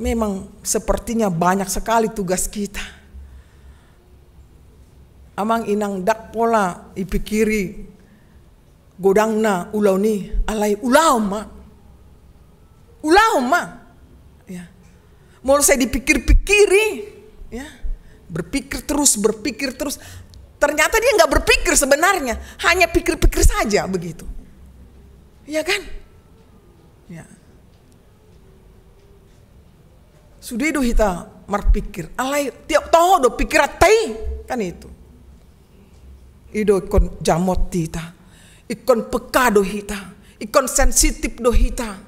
Memang sepertinya banyak sekali tugas kita. Amang inang, ndang pola dipikiri godangna ulaon i, alai ulaon ma. Ulaon ma. Ya. Molo sai dipikir-pikiri, ya. Berpikir terus, berpikir terus. Ternyata dia nggak berpikir sebenarnya, hanya pikir-pikir saja begitu. Ya kan? Ya. Sude do hita marpikir, alai tiap toho do pikiranta i, kan itu. I do ingkon jamot hita, ingkon peka do hita, ingkon sensitif do hita.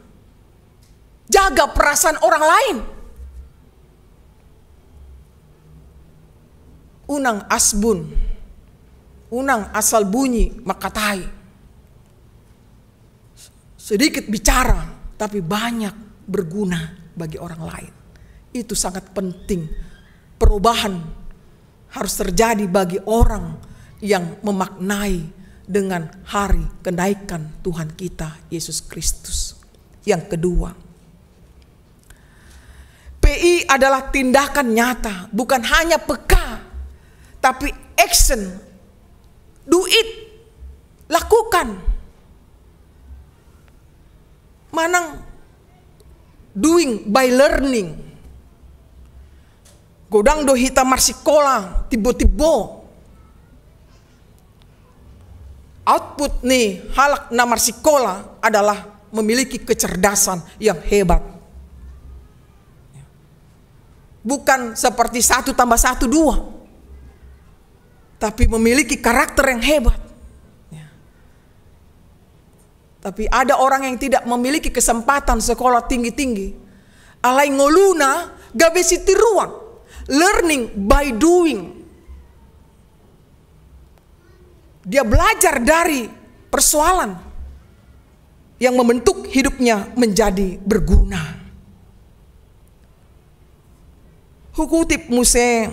Jaga perasaan orang lain. Unang asbun, unang asal bunyi mangkatai. Sedikit bicara, tapi banyak berguna bagi orang lain. Itu sangat penting. Perubahan harus terjadi bagi orang yang memaknai dengan hari kenaikan Tuhan kita, Yesus Kristus. Yang kedua, P I adalah tindakan nyata, bukan hanya peka, tapi action. Do it, lakukan. Manang doing by learning. Godang do hita marsikola timbo-timbo. Output ni halak na marsikola adalah memiliki kecerdasan yang hebat. Bukan seperti satu tambah satu dua, tapi memiliki karakter yang hebat. Ya. Tapi ada orang yang tidak memiliki kesempatan sekolah tinggi-tinggi, alai ngoluna gabe sitiruan, learning by doing. Dia belajar dari persoalan yang membentuk hidupnya menjadi berguna. Hukutip muse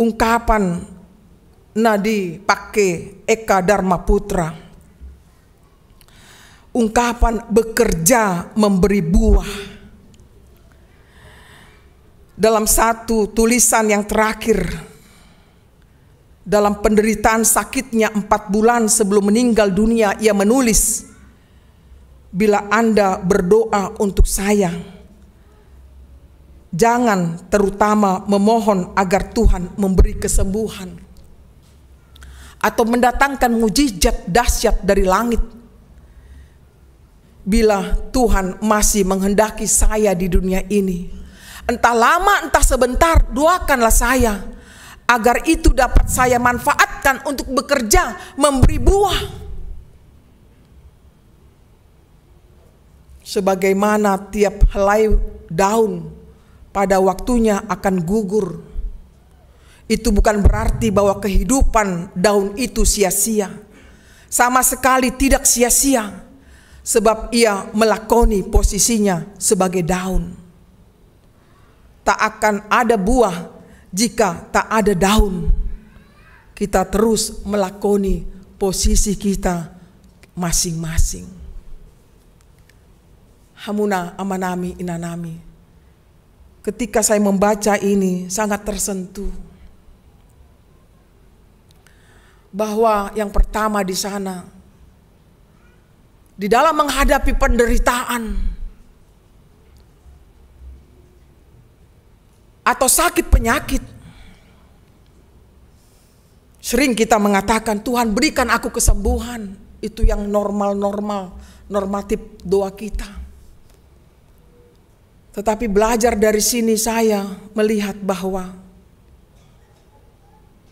ungkapan na dipake Eka Dharma Putra. Ungkapan bekerja memberi buah. Dalam satu tulisan yang terakhir, dalam penderitaan sakitnya empat bulan sebelum meninggal dunia, ia menulis, "Bila Anda berdoa untuk saya, jangan terutama memohon agar Tuhan memberi kesembuhan atau mendatangkan mujizat dahsyat dari langit. Bila Tuhan masih menghendaki saya di dunia ini, entah lama, entah sebentar, doakanlah saya, agar itu dapat saya manfaatkan untuk bekerja, memberi buah." Sebagaimana tiap helai daun pada waktunya akan gugur, itu bukan berarti bahwa kehidupan daun itu sia-sia. Sama sekali tidak sia-sia, sebab ia melakoni posisinya sebagai daun. Tak akan ada buah jika tak ada daun, kita terus melakoni posisi kita masing-masing. Hamuna amanami, inanami, ketika saya membaca ini, sangat tersentuh bahwa yang pertama di sana, di dalam menghadapi penderitaan atau sakit penyakit, sering kita mengatakan, "Tuhan, berikan aku kesembuhan." Itu yang normal-normal, normatif doa kita. Tetapi belajar dari sini, saya melihat bahwa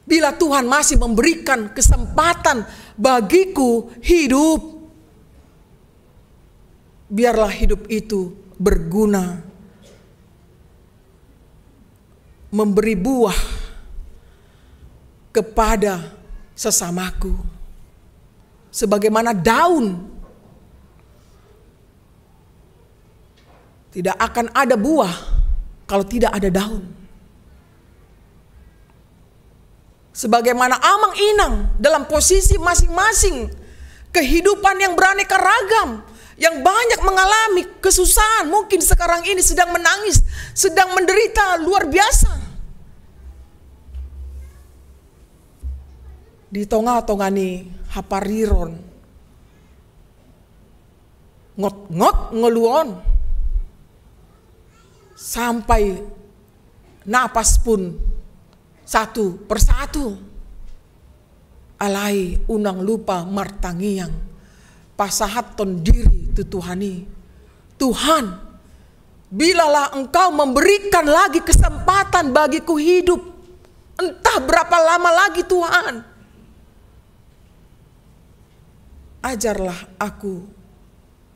bila Tuhan masih memberikan kesempatan bagiku hidup, biarlah hidup itu berguna, memberi buah kepada sesamaku. Sebagaimana daun, tidak akan ada buah kalau tidak ada daun. Sebagaimana amang inang dalam posisi masing-masing, kehidupan yang beraneka ragam, yang banyak mengalami kesusahan, mungkin sekarang ini sedang menangis, sedang menderita luar biasa. Di tonga-tonga ni hapariron, ngotngot ngolu on, sampai napas pun satu persatu. Alai unang lupa martangiang, pasahathon diri tu Tuhan i. "Tuhan, bilalah Engkau memberikan lagi kesempatan bagiku hidup. Entah berapa lama lagi, Tuhan. Ajarlah aku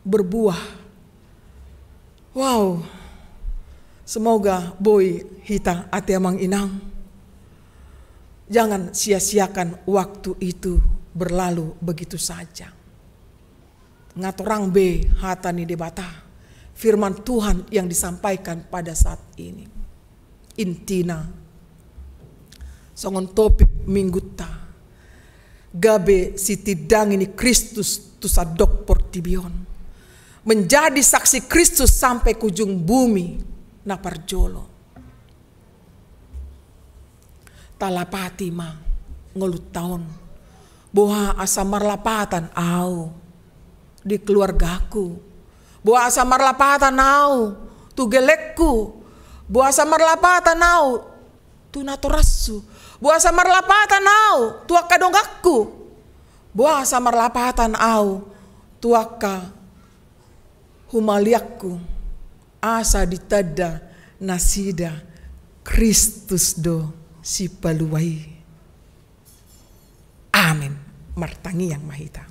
berbuah." Wow. Semoga boi hita, ate amang inang, jangan sia-siakan waktu itu berlalu begitu saja. Nga torang be hata ni Debata, firman Tuhan yang disampaikan pada saat ini. Intina, songon topik minggunta, gabe sitindangi ni Kristus tu sandok portibi on. Menjadi saksi Kristus sampai ke ujung bumi na parjolo. Talapati ma ngolunta on. Boha asa marlapatan au di keluargaku. Boha asa marlapatan au tu gelengku. Boha asa marlapatan au tu natorashu. Boha asa marlapatan au tu angka donganku. Boha asa marlapatan au tu angka humaliangku. Asa ditanda nasida Kristus do Sipalua i. Amin. Martangiang ma hita.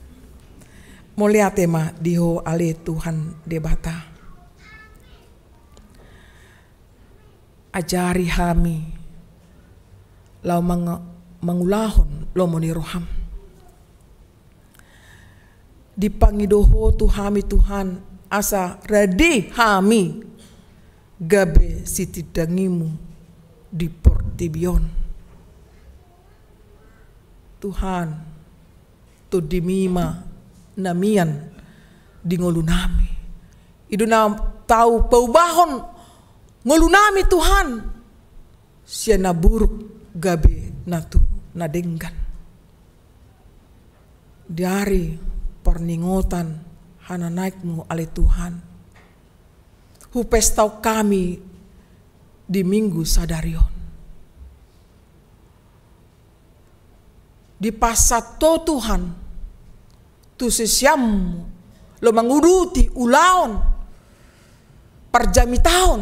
Mauliate ma di Ho ale Tuhan Debata. Ajari hami laho mang-, mangulahon lomo ni roham. Dipangido Ho tu hami Tuhan, asa rade hami gabe sitindangimu di portibi on. Tuhan, Tondimi ma na mian di ngolunami. I do na tau paubahon ngolunami, Tuhan, sian na buruk gabe na tu na denggan. Di ari parningotan hananaekmu ale Tuhan, hupestahon hami di Minggu sadari on. Dipasahat Ho, Tuhan, tu siseanmu laho manguduti ulaon parjamitaon,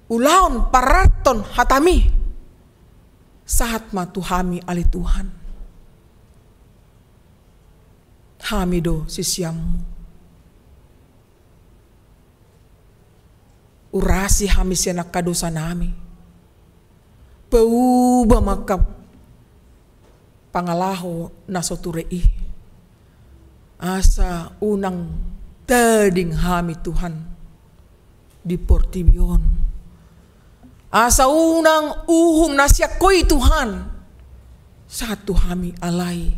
ulaon pararathon hatami. Sahat ma tu hami ale Tuhan. Hami do siseanmu. Urasi hami sian angka dosanami. Pauba ma angka pangalaho na so ture i. Asa unang tading hami, Tuhan, di portibi on. Asa unang uhum na sian Ho i Tuhan sahat tu hami, alai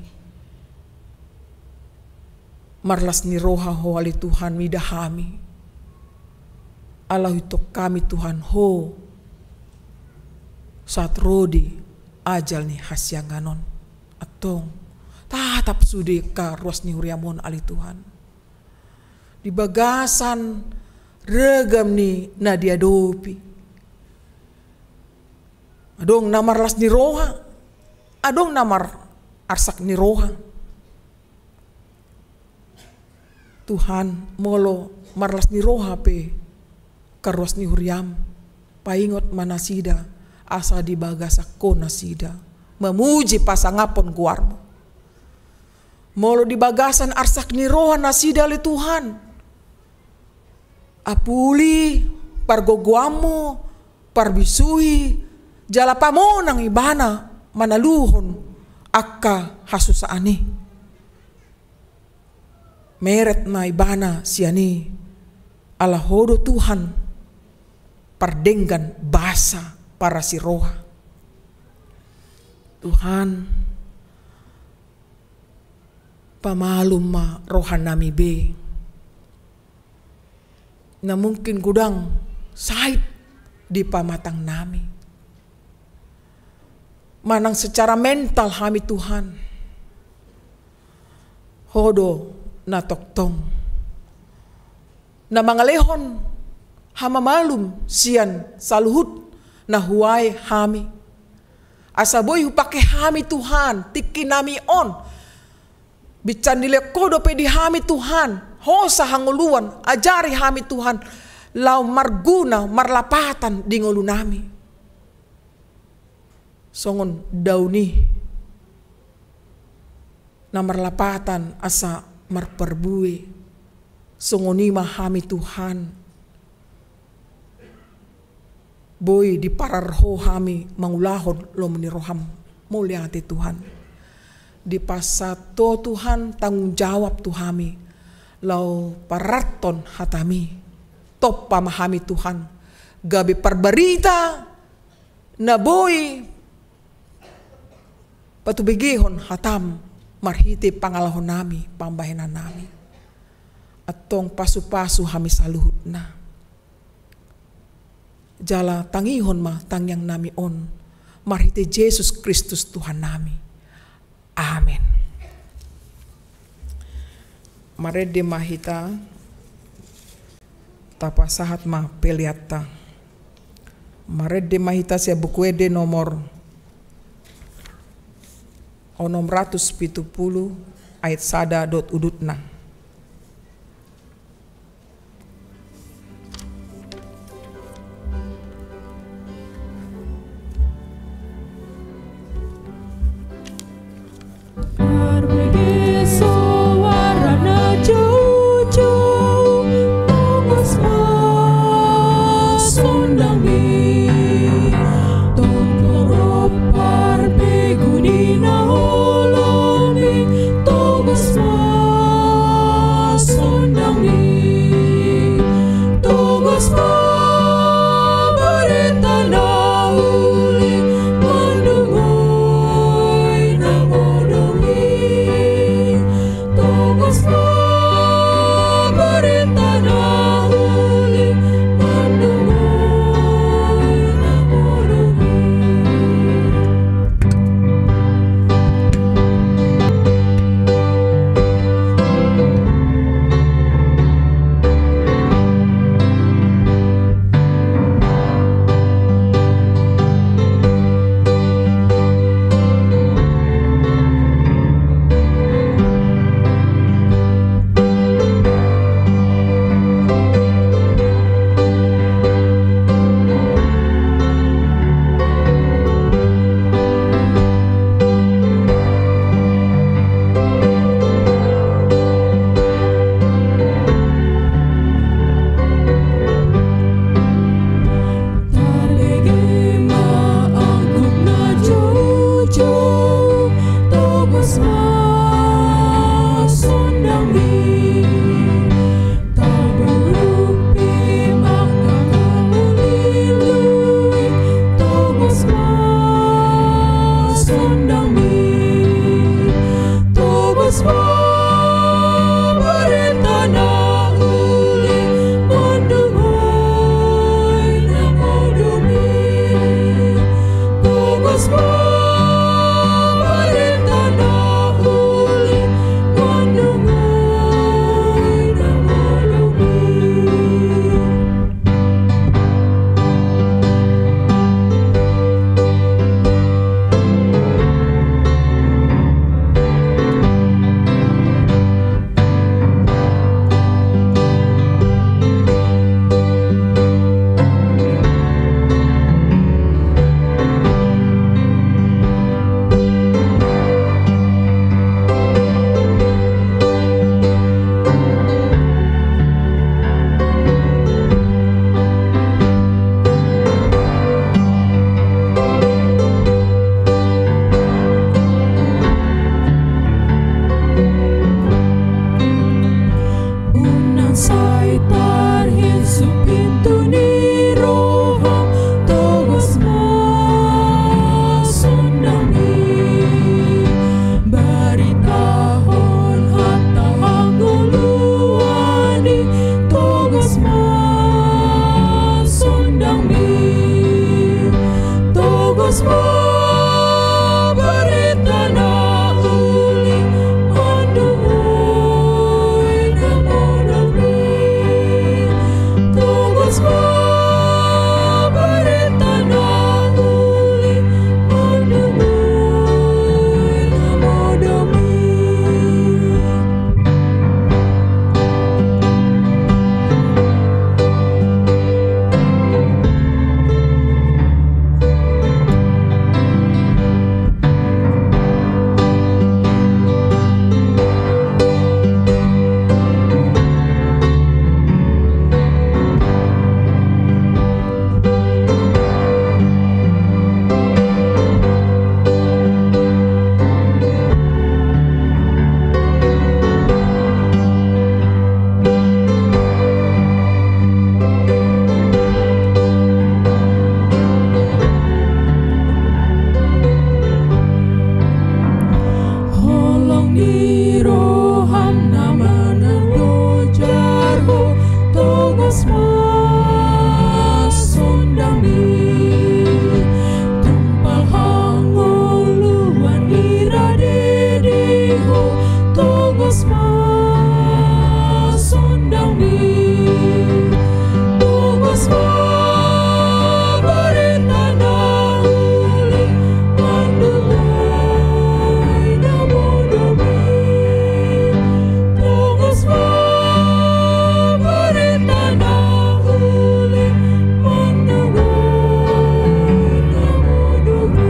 marlas ni roha Ho ale Tuhan mida hami. Alai huitop hami Tuhan Ho sahat ro di ajal ni hasiangan on. Antong tatap sude angka ruas ni huriaM on ale Tuhan. Di bagasan ragam ni na diadopi, adong na marlas ni roha, adong na mar-, arsak ni roha. Tuhan, molo marlas ni roha pe angka ruas ni huriaM, paingot ma nasida, asa di bagasan Ho nasida mamuji pasangaphon goarMu. Molo di bagasan arsak ni roha nasida ale Tuhan, apuli pargogoanMu, parbisuhi, jala pamonang ibana manaluhon angka hasusaan i. Meret ma ibana sian i, ala Ho do Tuhan pardenggan basa, parasi roha. Tuhan, pamalum ma rohanami be. Na mungkin godang sait di pamatangnami manang secara mental hami Tuhan, Ho do na tongtong na mangalehon hamamalum sian saluhut na huae hami. Asa boi hupake hami Tuhan tingkinami on. Binsan dilehon Ho dope di hami Tuhan hosa hangoluan, ajari hami Tuhan laho marguna marlapatan di ngolunami. Songon daun i na marlapatan asa marparbue, songon i ma hami Tuhan. Boi diparar Ho hami mangulahon lomo ni rohaM. Mauliate Tuhan. Dipasahat Ho Tuhan tanggung jawab tu hami laho pararathon hataMi. Tompa ma hami Tuhan gabe parbarita na boi patubegehon hataM marhite pangalahonami, pambahenannami. Antong pasupasu hami saluhutna. Jala tangihon ma tangiangnami on marhite Jesus Kristus Tuhannami. Amen. Marende ma hita, tapasahat ma peleanta. Marende ma hita sian Buku Ende nomor onom ratus pitu pulu, ayat sada dohot udutna. Marbege soara na joujou, tongos ma sonang i. Tongtong ro parbegu ni na holom i, tongos ma Di roham na mananggo jar ho, tongos ma sondangmi. Tumpal hangoluan i rade di ho, tongos ma sondangmi. Tongos ma barita na uli mandungoi na modom i. Tongos ma barita na uli mandungoi na modom i.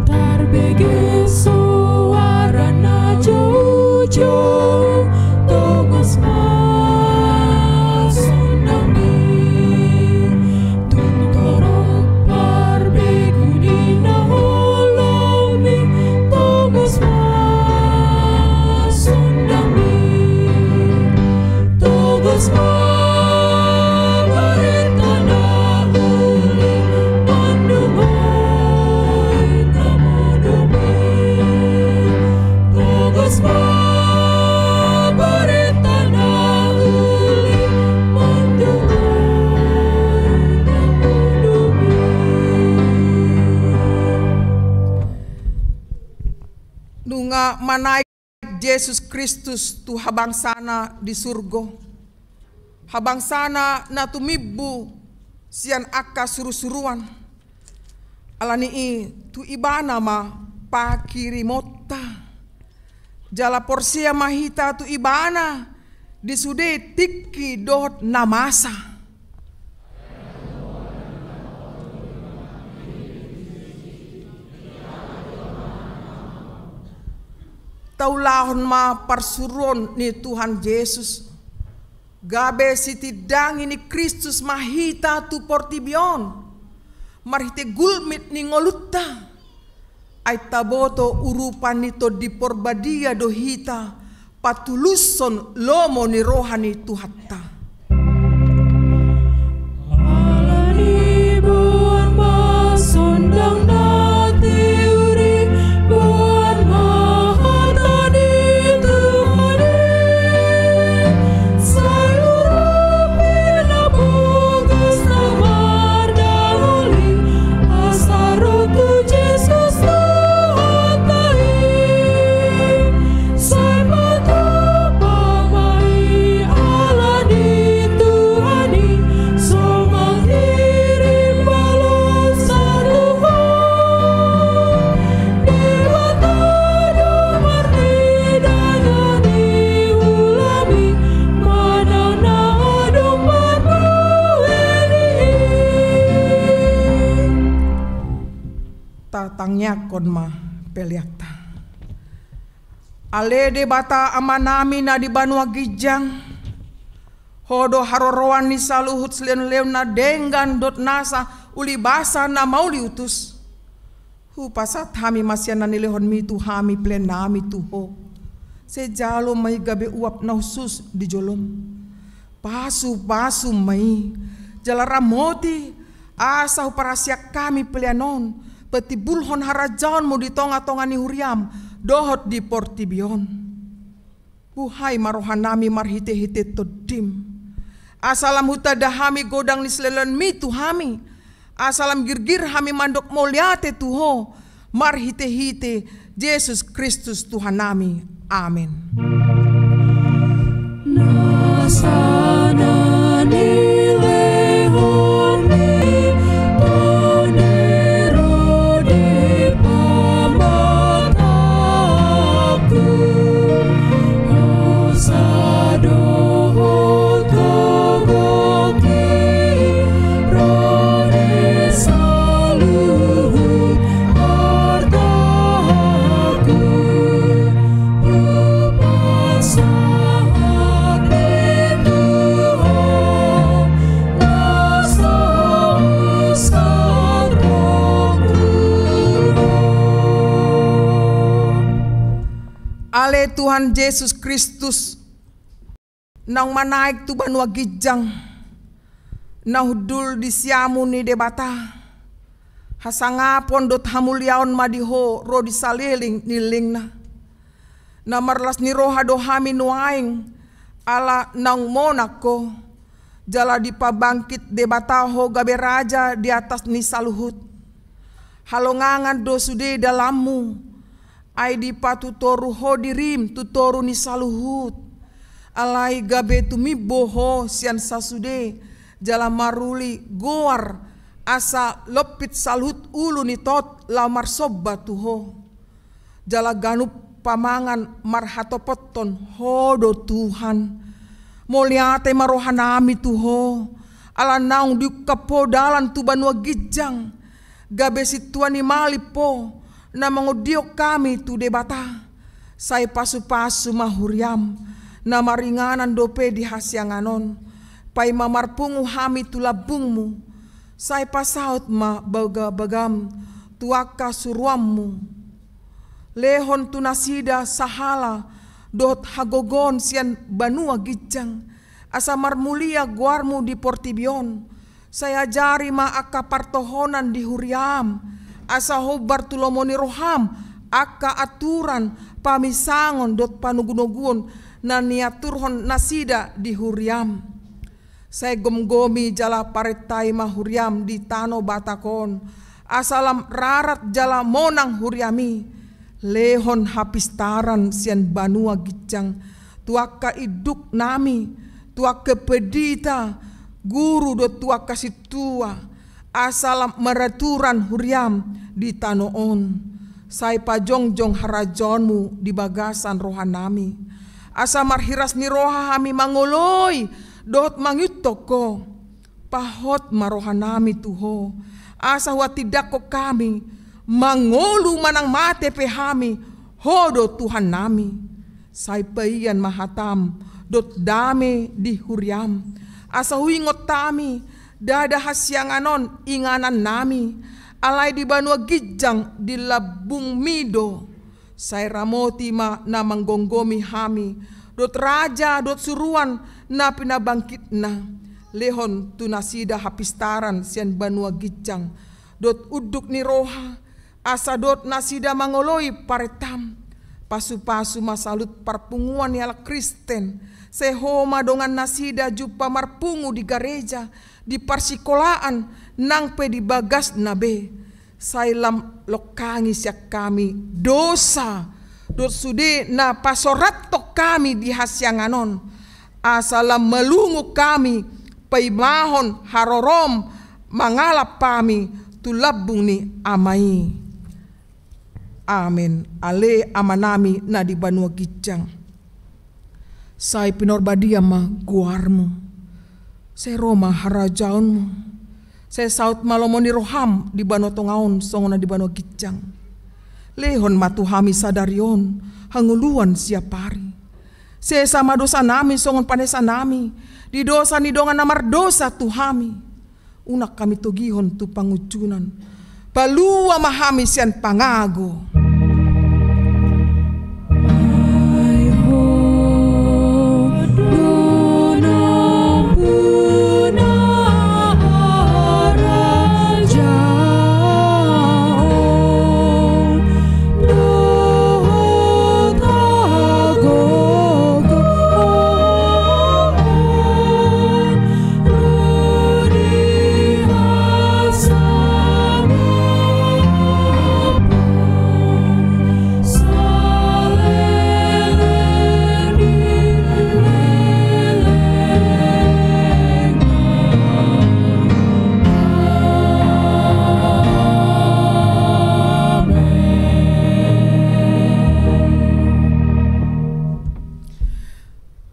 Tarbege soara na joujou, tongos ma sondangmi. Tung torop parbegu ni na holom i, tongos ma sondangmi. Tongos ma barita na uli mandungoi na modom i. Tongos ma barita na uli mandungoi na modom i. Nunga manaek Jesus Kristus tu habangsana di surgo, habangsana na tumimbo sian angka surusuruan. Ala ni i tu Ibana ma pangkirimonta. Jala porsea ma hita tu Ibana di sude tingki dohot na masa. Taulahon ma parsuruon ni Tuhan Jesus. Gabe sitindangi ni Kristus ma hita tu portibi on marhite gulmit ni ngolunta. Ai taboto urupan ni Tondi Porbadia do hita patulushon lomo ni roha ni Tuhanta. Ala ni i boan ma sondang na tiur i, boan ma hata ni Tuhan i. Sai urupi na bogas na mardalani, asa ro tu Jesus Tuhanta i. Sai patupa ma i ala ni Tuhan i, so mangkirim balosan tu Ho. Debata do marnida na niula mi, manang na adong parbue ni i. Tatangiangkon ma peleanta. Ale Debata Amanami na di banua ginjang, Ho do haroroan ni saluhut silehonlehon na denggan dohot nasa ulibasa na mauliutus. Hupasahat hami ma sian na nilehonmi tu hami peleannami tu Ho. Sai jalo ma i gabe uap na hushus di jolom. Pasupasu ma i, jala ramoti, asa huparhaseang hami pelean on patimbulhon harajaonmu di tongatonga ni huriam dohot di portibi on. Buhai ma rohanami marhitehite Tondim, asa lam hutanda hami godang ni silehonlehonmi tu hami, asa lam girgir hami mandok mauliate tu Ho, marhitehite Jesus Kristus Tuhannami. Amen. Nasa na nilehonmi tondero di pamatangku, hosa Tuhan Jesus Kristus, naung manaek tu banua ginjang, na hundul di siamun ni Debata, hasangapon dohot hamuliaon ma di Ho ro di saleleng ni lelengna. Na marlas ni roha do hami nuaeng, ala naung monang Ho, jala dipabangkit Debata Ho gabe Raja di atas ni saluhut. Halongangan do sude dalanMu, ai dipatutoru Ho dirim tu toru ni saluhut. Alai gabe tumimbo Ho sian sasude, jala maruli goar, asa lompit saluhut ulu ni tot laho marsomba tu Ho. Jala ganup pamangan marhatopothon Ho do Tuhan. Mauliate ma rohanami tu Ho, ala naung diungkap Ho dalan tu banua ginjang, gabe sintua ni malim Ho, na mangondihon hami tu Debata. Sai pasupasu ma huriaM, na maringanan dope di hasiangan on, paima marpungu hami tu lambungMu. Sai pasaut ma bagabagaM tu angka suruanMu. Lehon tu nasida sahala dohot hagogoon sian banua ginjang, asa marmulia goarMu di portibi on. Sai ajari ma angka partohonan di huriaM, asa hombar tu lomo ni rohaM angka aturan, pamisangon dohot panogunoguon na niaturhon nasida di huriaM. Sai gomgomi jala parentai ma huriaM di tano Batak on, asa lam rarat jala monang huriaM i. Lehon hapistaran sian banua ginjang tu angka induknami, tu angka pendita, guru dohot tu angka sintua, asa lam maraturan huriaM di tano on. Sai pajongjong harajaonMu di bagasan rohanami, asa marhiras ni roha hami mangoloi dohot mangihuthon Ho. Pahot ma rohanami tu Ho, asa huhatindangkon hami, mangolu manang mate pe hami, Ho do Tuhannami. Sai paian ma hataM dohot dame di huriaM, asa huingot hami, ndada hasiangan on inganannami, alai di banua ginjang di lambungMi do. Sai ramoti ma na manggomgomi hami, dohot raja dohot suruan na pinabangkitna. Lehon tu nasida hapistaran sian banua ginjang, dohot unduk ni roha, asa dohot nasida mangoloi parentaM. Pasupasu ma saluhut parpunguan ni halak Kristen, sai Ho ma dongan nasida jumpa marpungu di gareja, di parsikolaan, nang pe di bagasna be. Sai lam longkangi sian hami dosa dohot sude na pasorathon hami di hasiangan on, asa lam malungun hami paimahon haroroM mangalap hami tu lambung ni Ama i. Amen. Ale Amanami na di banua ginjang, sai pinarbadia ma goarMu. Sai ro ma harajaonMu. Sai saut ma lomo ni rohaM di banua tonga on songon na di banua ginjang. Lehon ma tu hami sadari on hangoluan siapari. Sesa ma dosanami songon panesanami di dosa ni dongan na mardosa tu hami. Unang hami togihon tu pangunjunan. Palua ma hami sian pangago.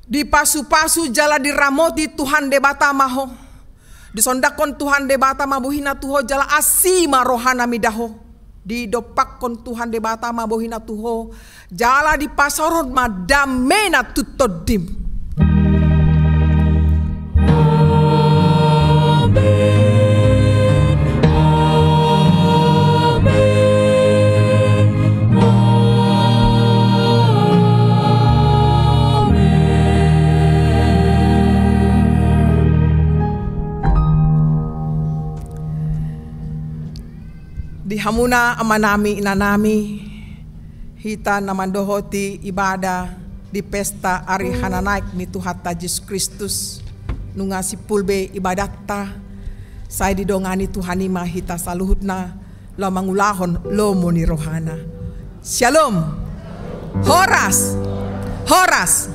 Dipasupasu jala diramoti Tuhan Debata ma ho. Disondangkon Tuhan Debata ma bohina tu ho jala asi ma rohana mida ho. Didompakkon Tuhan Debata ma bohina tu ho jala dipasaorhon ma damena tu tondim. Hamuna amanami, inanami, hita na mandohoti ibadah di pesta ari hananaek ni Tuhanta Jesus Kristus, nunga simpul be ibadatta, sai didongani Tuhan i ma hita saluhutna, laho mangulahon lomo ni rohana. Syalom. Horas. Horas.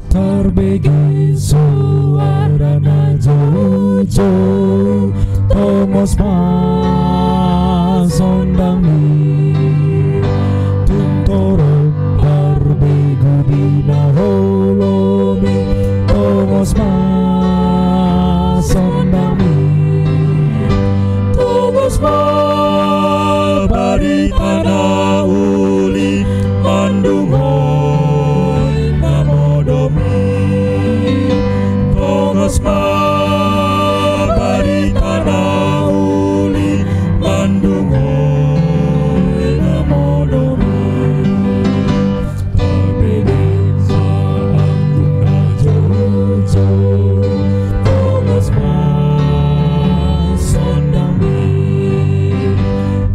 Tarbege suara na joujou, tongos ma sondangmi. Tung torop tarbegu di na holom i, tongos ma sondangmi. Tongos ma barita na uli mandungoi na modom i. Tongos ma barita na uli mandungoi na modom i. Tarbege suara na joujou, tongos ma sondangmi.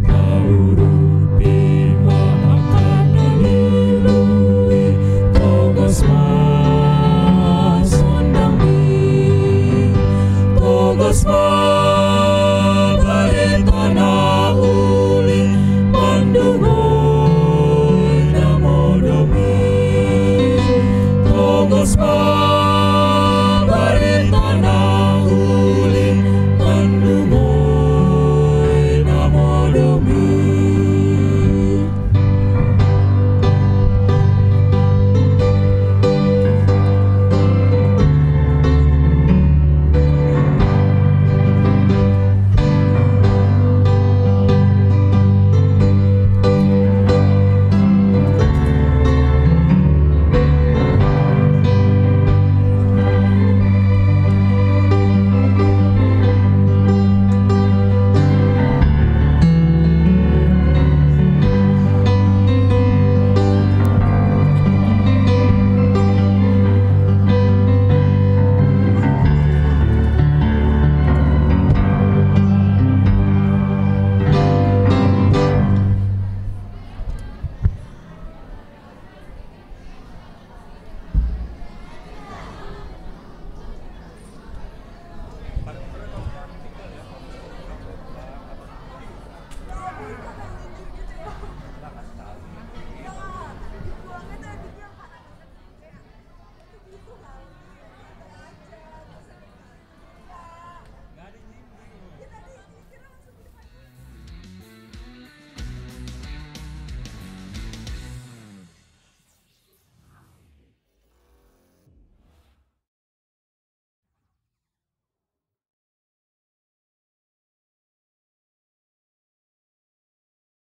Taurupi ma angka na nilului, tongos ma sondangmi. Tongos ma